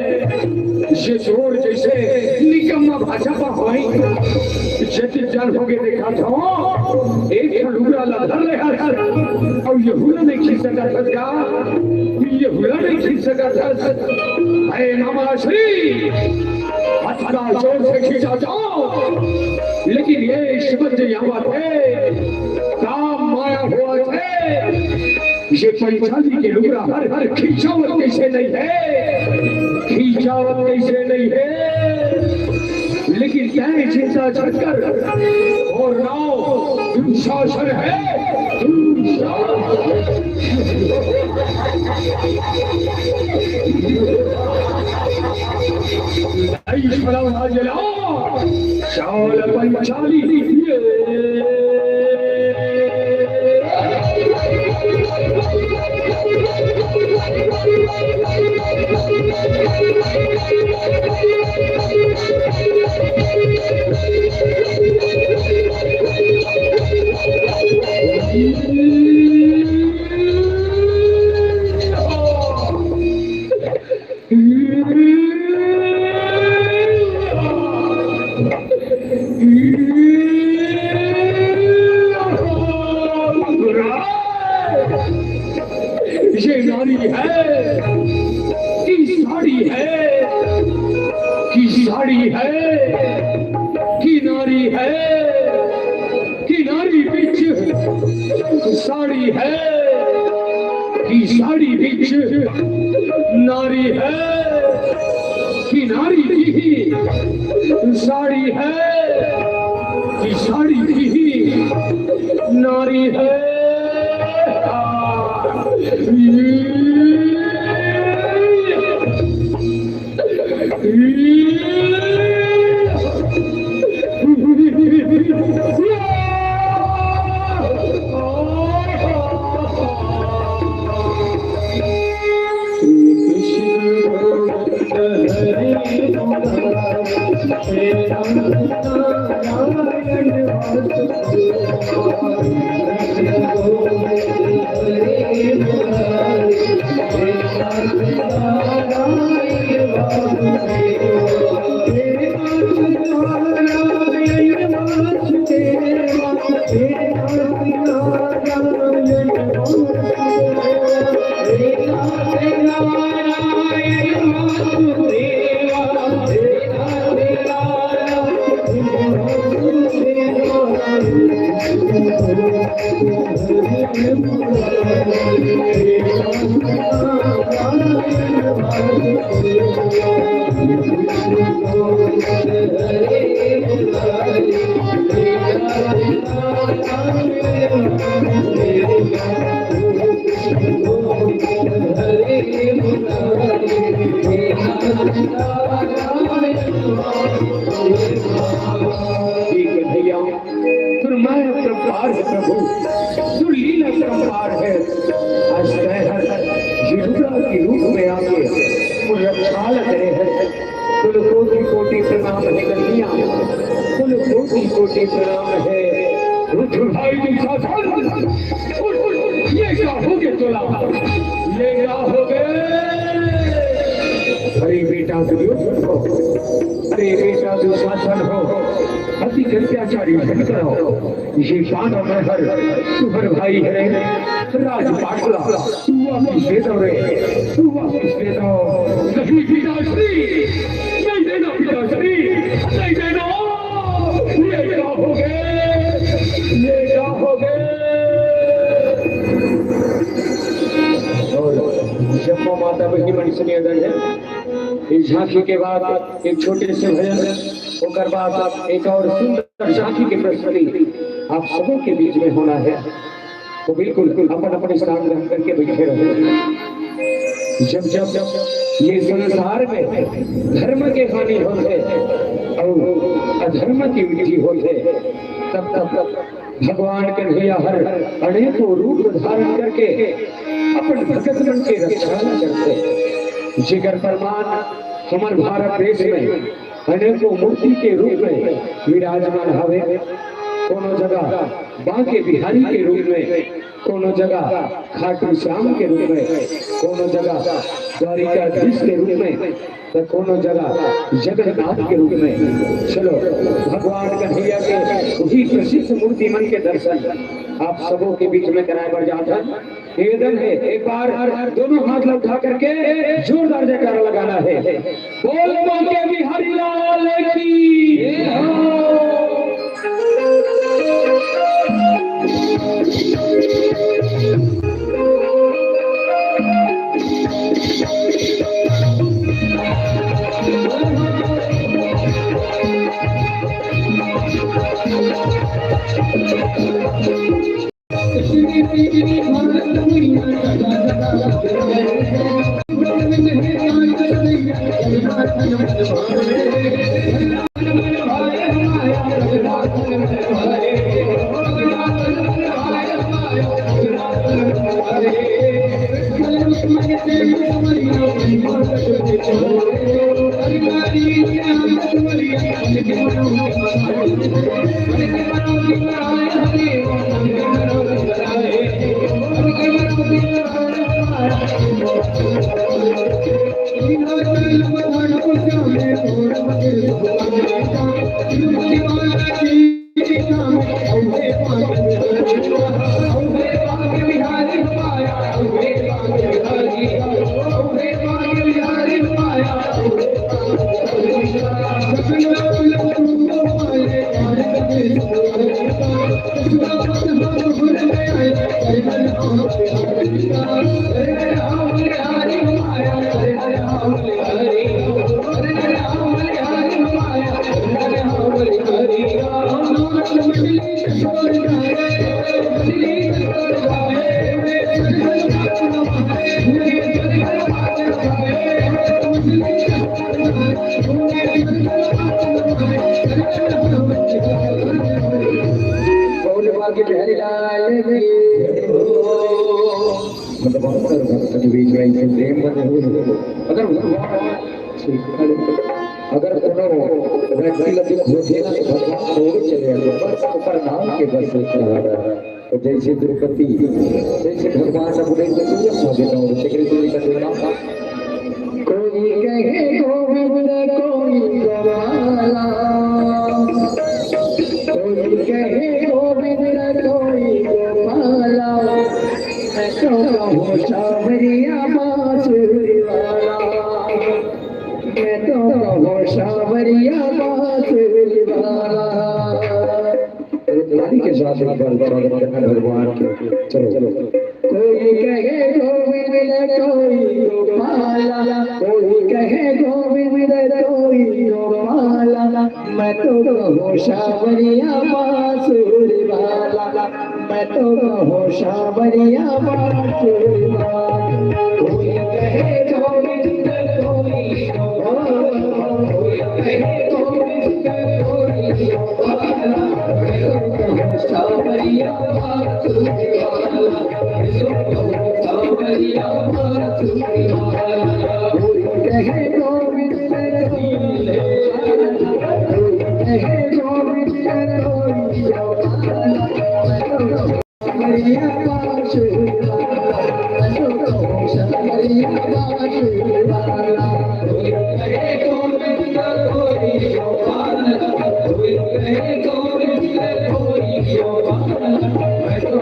ये जोर जैसे निकम्मा भांचा पा होई। जति जन होगे देखा था, एक ठो लुगरा ला धर ले हस, अउ ये हुला नहीं खींच सकत हस का? ये हुला नहीं खींच सकत हस। अरे मामा श्री, हथला जोर से खींचा जाओ, लेकिन ये शिवंज यहाँ बात है, काम माया हुआ थे। ये पंचाली के लुगरा हर हर खींचावत कैसे नहीं है, खींचावत कैसे नहीं है। लेकिन तय चिंता झटकर और नाव दुशासन है, दुशासन। आई फलाना जला, चाल पंचाली। ये नारी है कि साड़ी है कि नारी है, कि नारी है, कि नारी बीच साड़ी है, कि साड़ी बीच नारी है, कि नारी की ही साड़ी है, कि साड़ी की ही नारी है। ठीक है भैया, तोर माया अपरंपार है प्रभु, तोर लीला अपरंपार है। आज तैं हर ये रुद्रा के रूप में आके मोर रक्षा ला करे है। तोला कोटि कोटि प्रणाम है कन्हैया, तोला कोटि कोटि प्रणाम है। रुद्र भाई दुशासन, उठ, उठ, उठ, ये का होगे तोला, ये का होगे? अरे बेटा दुर्योधन हो, अरे बेटा दुशासन हो, अति अत्याचारी भयंकर हो। ये पांडव नरहर तुंहर भाई हरे, राजपाट ला तू वापिस दे दव रे, तू वापिस दे दव। नहीं पिताश्री, नहीं देना पिताश्री, नहीं देना। ये का होगे, ये का होगे? और जम्मो माता बहिनी मन सुनिए दर है। इस झांकी के बाद एक छोटे से भजन, ओकर बाद एक और सुंदर झांकी के प्रस्तुति आप सबों के बीच में होना है। तो बिल्कुल अपन अपन स्थान ग्रहण करके बैठे रहो। जब जब ये संसार में धर्म के हानि होथे और अधर्म की वृद्धि होथे, तब तब भगवान कन्हैया हर अनेकों रूप धारण करके अपन भगत मन के रक्षा करथे। जेकर प्रमाण हमर भारत देश में अनेकों मूर्ति के रूप में विराजमान हवे। कोनो जगह बांके बिहारी के रूप में, कोनो जगह खाटू श्याम के रूप में, कोनो जगह द्वारिकाधीश के रूप में, तो कोनो जगह जगन्नाथ के रूप में। चलो, भगवान कन्हैया के वही प्रसिद्ध मूर्ति मन के दर्शन आप सबों के बीच में कराए बर जात हन। निवेदन है, एक बार दोनों हाथ ला उठा करके जोरदार जयकारा लगाना है। बोल बांके बिहारी लाल की। भगवान और भक्त के बीच में ऐसे प्रेम बने हुए हैं। अगर भगवान, अगर कोनो व्यक्ति ला दुख होथे ना, तो भगवान दौड़े चले आथे, बस ओकर नाम के बस एक सहारा। तो जैसे द्रौपदी, जैसे भगवान अपने को पूरा साबित हो, जैसे कृष्ण जी का दुर्नाम। कोई कहे गोविंद, कोई गोपाला, कोई कहे गोविंद, कोई गोपाला, मैं तो कहूँ सांवरिया बांसुरी वाला, मैं तो कहूँ सांवरिया बांसुरी वाला। अरे, ताली के साथ एक बार स्वागत करना भगवान के। चलो, चलो। कोई कहे गोविंद, कोई गोपाला, कोई कहे गोविंद, कोई गोपाला, मैं तो कहूँ सांवरिया बांसुरी वाला, मैं तो कहूँ सांवरिया बांसुरी वाला। कोई कहे गोविंद, कोई गोपाला, कोई कहे गोविंद, कोई गोपाला, मैं तो कहूँ सांवरिया बांसुरी वाला, मैं तो कहूँ सांवरिया बांसुरी वाला। कोई कहे गोविंद, कोई गोपाला, कोई कहे गोविंद, कोई गोपाला, मैं तो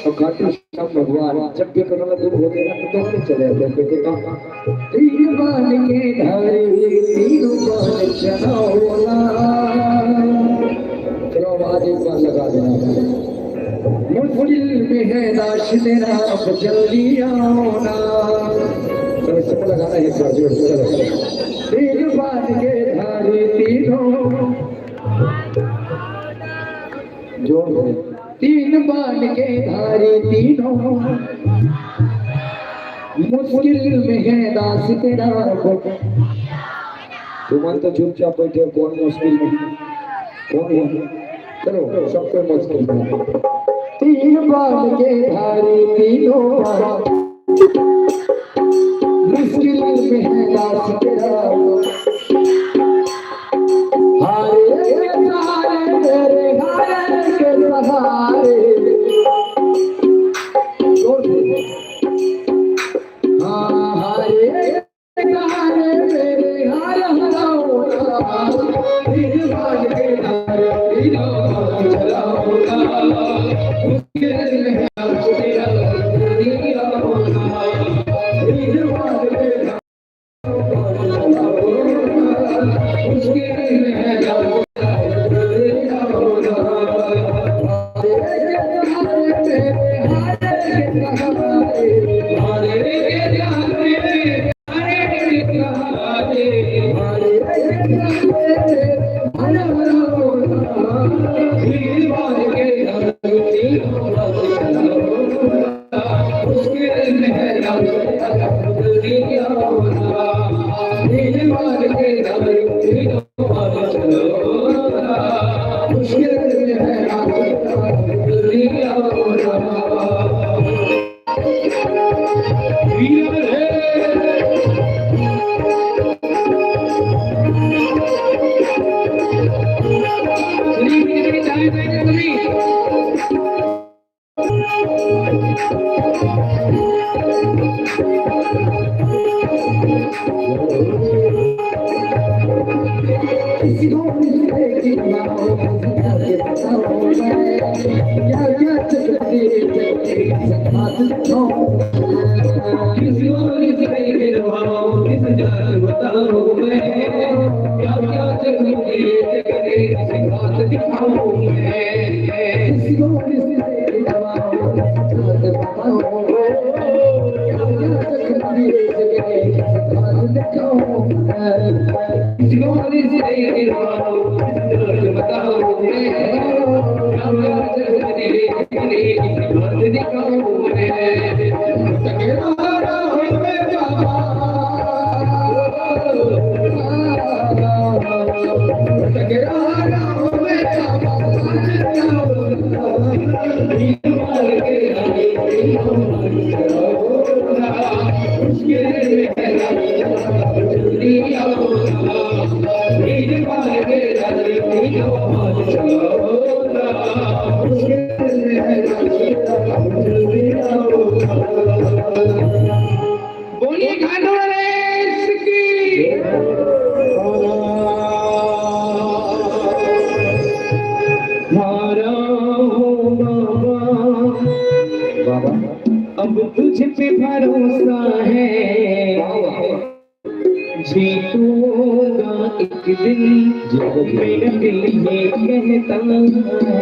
तो खाटू श्याम भगवान जब भी करोना दूर होते हैं, तो दौड़ते चले आते हैं, कहते, "कहाँ?" तीन बान के धारी, तीन बान चलाओ ना। चलो, आवाज एक बार लगा देना। मुश्किल में है दास तेरा, अब जल्दी आओ ना। चलो, सबको लगाना है एक बार जोर से, चलो। तीन बान के धारी तीनों। जोर से। तीन बान के धारी तीनों, मुश्किल में है दास तेरा। तुमन तो चुपचाप बैठे हो, कौन मुश्किल में? कौन है? चलो, सबको मुश्किल में। तीन बान के धारी तीनों, मुश्किल में है दास तेरा। हारे के सहारे, मेरे हारे के सहारे। जोर से। हाँ, हारे के सहारे, मेरे हारे हराओ ना। फिर भाग के हारे, फिर चलाओ ना। बोलिए खाटू नरेश की। हारा हूँ बाबा, बाबा, अब तुझ पे भरोसा है, जीतूंगा एक दिन, मेरा दिल ये कहता है।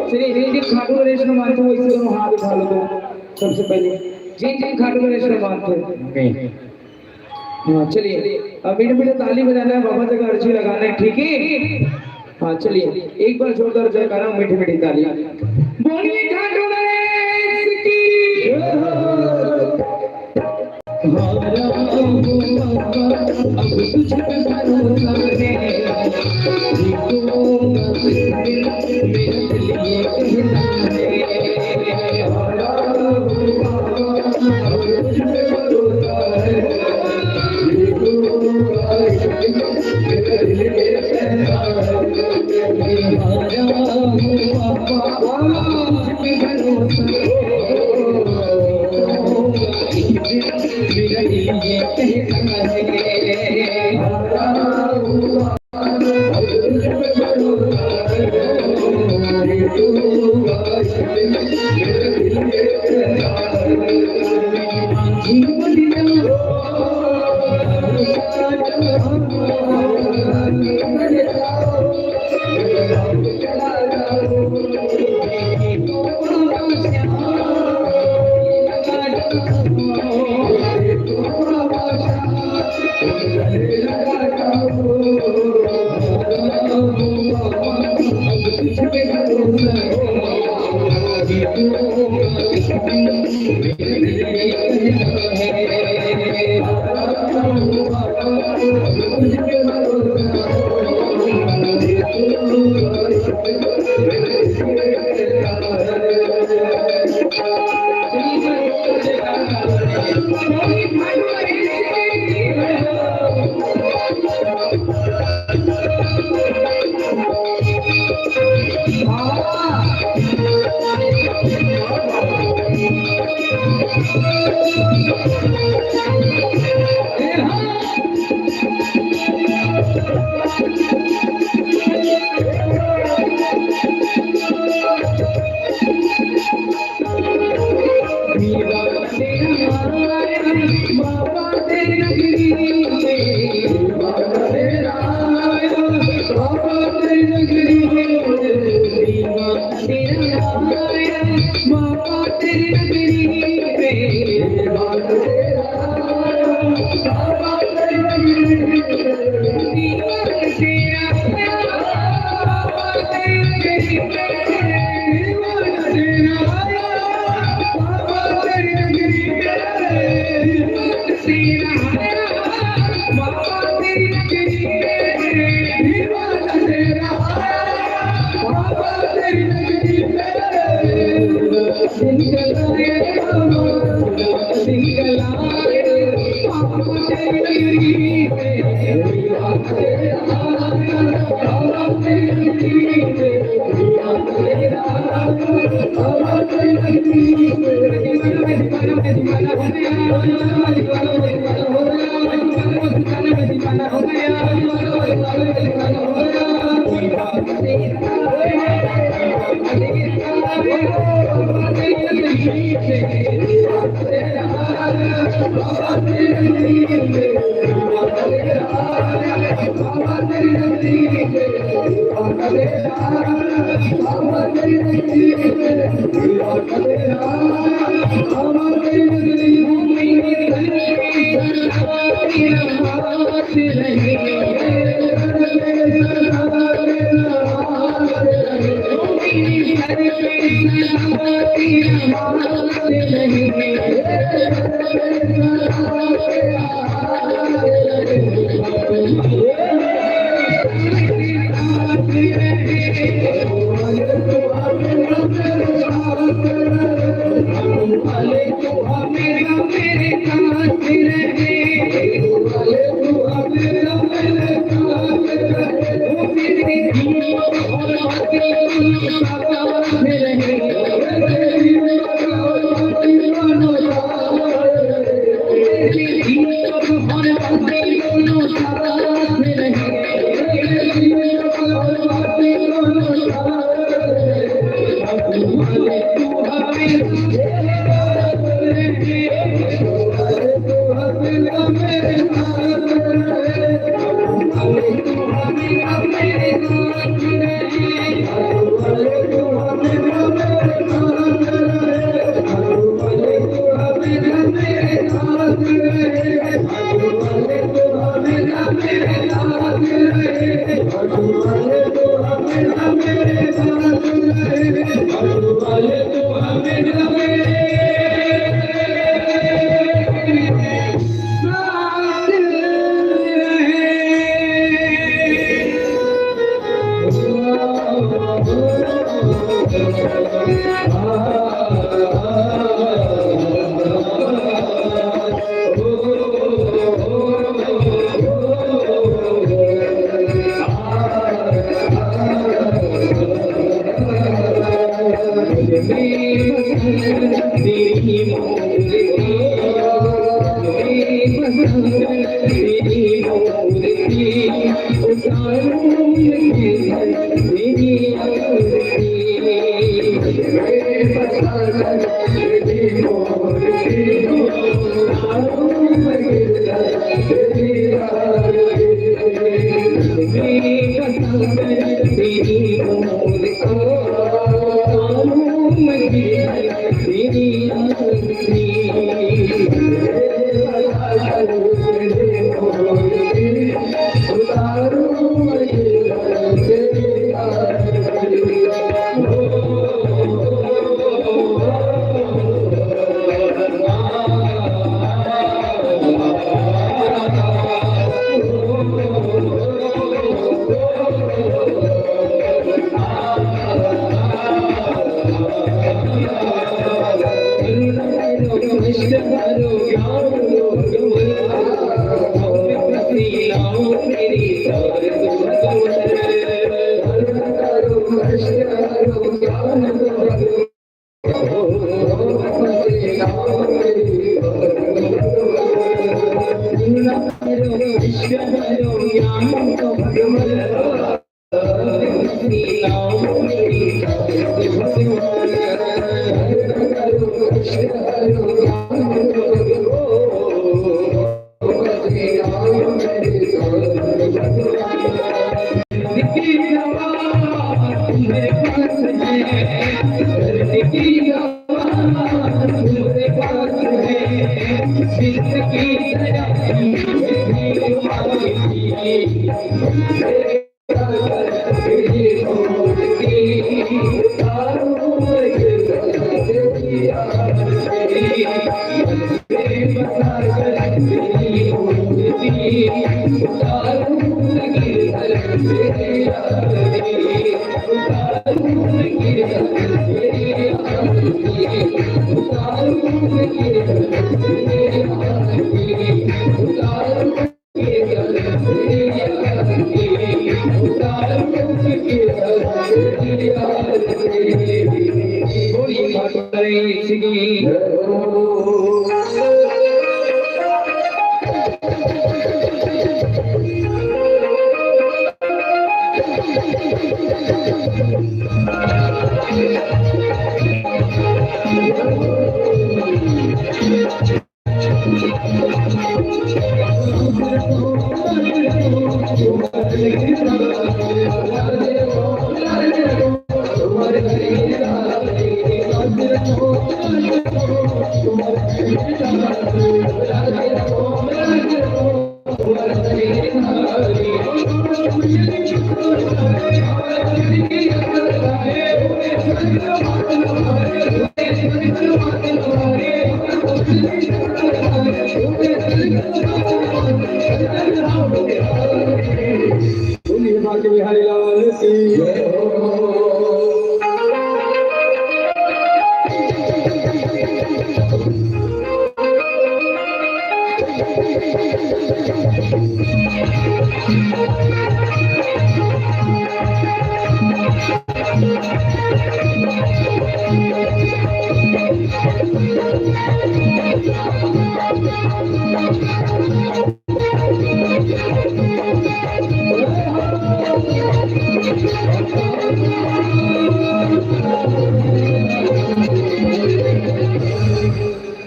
चलिए, जिन जिन खाटू नरेश को मानते हो, इस समय हाथ उठा लो तो। सबसे पहले जिन जिन खाटू नरेश को मानते हो। हाँ, चलिए, अब मीठे मीठे ताली बजाना है, बाबा जी का अर्जी लगाना है, ठीक है? हाँ, चलिए, एक बार जोरदार जयकारा, मीठी मीठी ताली। बोलिए खाटू नरेश की।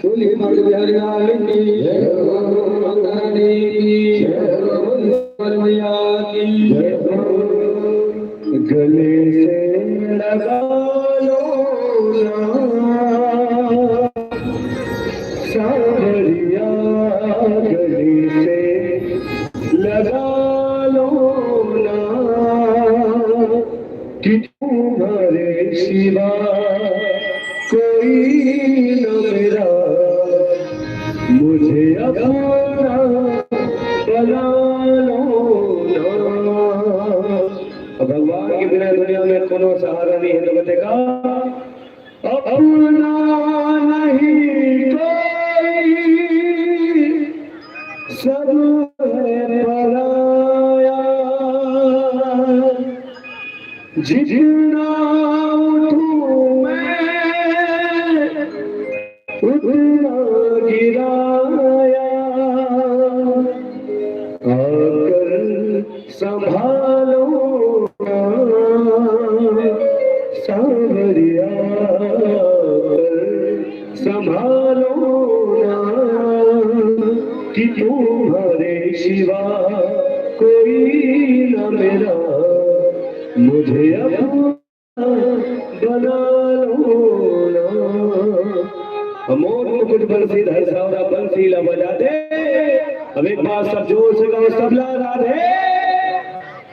बोलिए बांके बिहारी लाल की जय, बोलो माता रानी की जय, बोलो मैया की जय। गले से लगा लो ना, सांवरिया गले से लगा लो ना, कि तुम्हारे सिवा कोई न मेरा, मुझे अपना बना लो ना। अब भगवान के बिना दुनिया में कोनो सहारा नहीं है, तो बतेगा अपना नहीं कोई, सब है पराया। जितना उठूं मैं, उतना गिराया। आकर संभालो ना, सांवरिया कर संभालो ना, कि तुम्हारे सिवा कोई ना मेरा, मुझे अपना बना लो ना। मोर मुकुट बंसीधर सावरा बंसी ला बजा दे। अब एक बार सब जोर से गाओ, सबला राधे।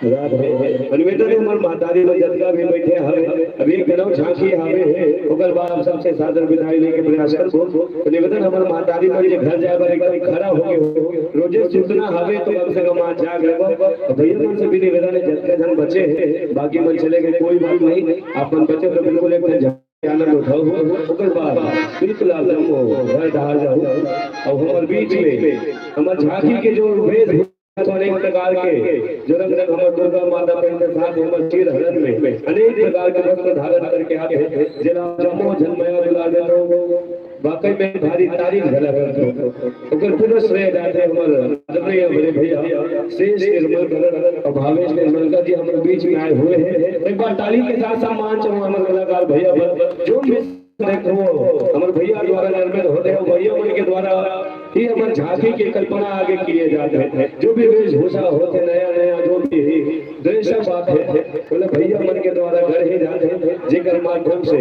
राधे। और बेटा ने हमर महतारी मन जतका भी बैठे हवे, अब एक घलो झांकी हवे हे, ओकर बाद हम सबसे सादर विदाई लेके प्रयास करबो। तो निवेदन, हमर महतारी मन जे घर जाए बर एकदम खड़ा हो गए हो, रोजे सुतना हवे तो कम से कम आज जाग लेबो। तो भैया मन से भी निवेदन है, जतका जन बचे हैं, बाकी मन चले गए, कोई बात नहीं, आप मन बचे तो बिल्कुल एक घंटा आनंद उठाओ, ओकर बाद बिल्कुल आप जम्मो घर डहार जाओ। और हमर बीच में हमर झांकी के जो वेश तो अनेक प्रकार के, जो रंग रंग हमर दुर्गा माता पहिनथे, साथ ही हमर चीर हरण में अनेक प्रकार के वस्त्र धारण करके आथे, जेला जम्मो झन मया दुलार देथो, वाकई में भारी तारीफ घला करथो। ओकर पूरा श्रेय जाथे हमर आदरणीय बड़े भैया शेष निर्मलकर और भावेश निर्मलकर जी हमर बीच में आए हुए हैं। एक बार ताली के साथ सम्मान चाहूँ हमर कलाकार भैया पर, जो भी देखो, हमर भैया द्वारा निर्मित होथे, अउ भैया मन के द्वारा ही हमर झांकी के कल्पना आगे किए जाथे। जो भी वेशभूषा होथे, नया नया जो भी dress up आथे, बोले भैया मन के द्वारा गढ़े जाथे, जेकर माध्यम से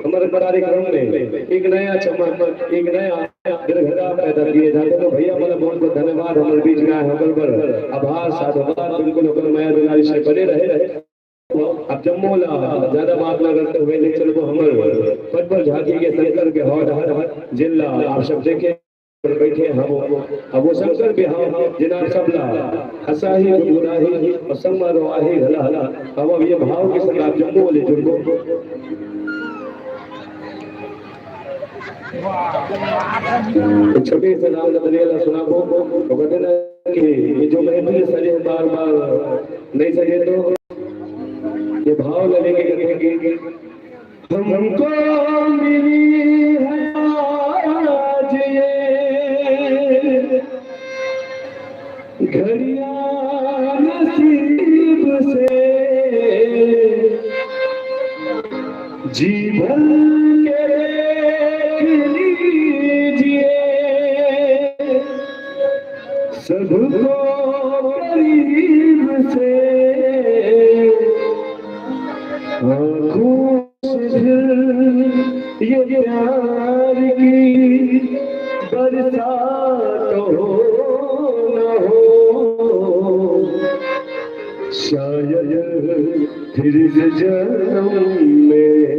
हमर कार्यक्रम में एक नया चमक, एक नया गर्भता पैदा किए जाथे। तो भैया मन बहुत बहुत धन्यवाद, हमर बीच में आए, हमर बर आभार, साधुवाद, बिल्कुल ओकर मया दुलारी से बने रहे। अब जम्मो ला ज्यादा बात ना करते हुए ले चलबो हमर पटबर झांकी के शंकर के हौद हर, जेन ला आप सब देखे बैठे हवो। अब वो शंकर बिहाव जेन आप सब ला हंसाही, गुदगुदाही और संग म रोवाही घला। अब, अब ये भाव के संग आप जम्मो ले जुड़बो। एक छोटे से राम नजरिया ला सुनाबो। तो कहते ना कि ये जो महफिल सजे है बार बार नहीं सजे, तो ये भाव लगे के कहते कि हमको मिली है आज ये घड़ियां नसीब से, जी भर के देख लीजिए सबको करीब से। आंखों से फिर ये प्यार की बरसात हो ना हो, शायद फिर इस जन्म में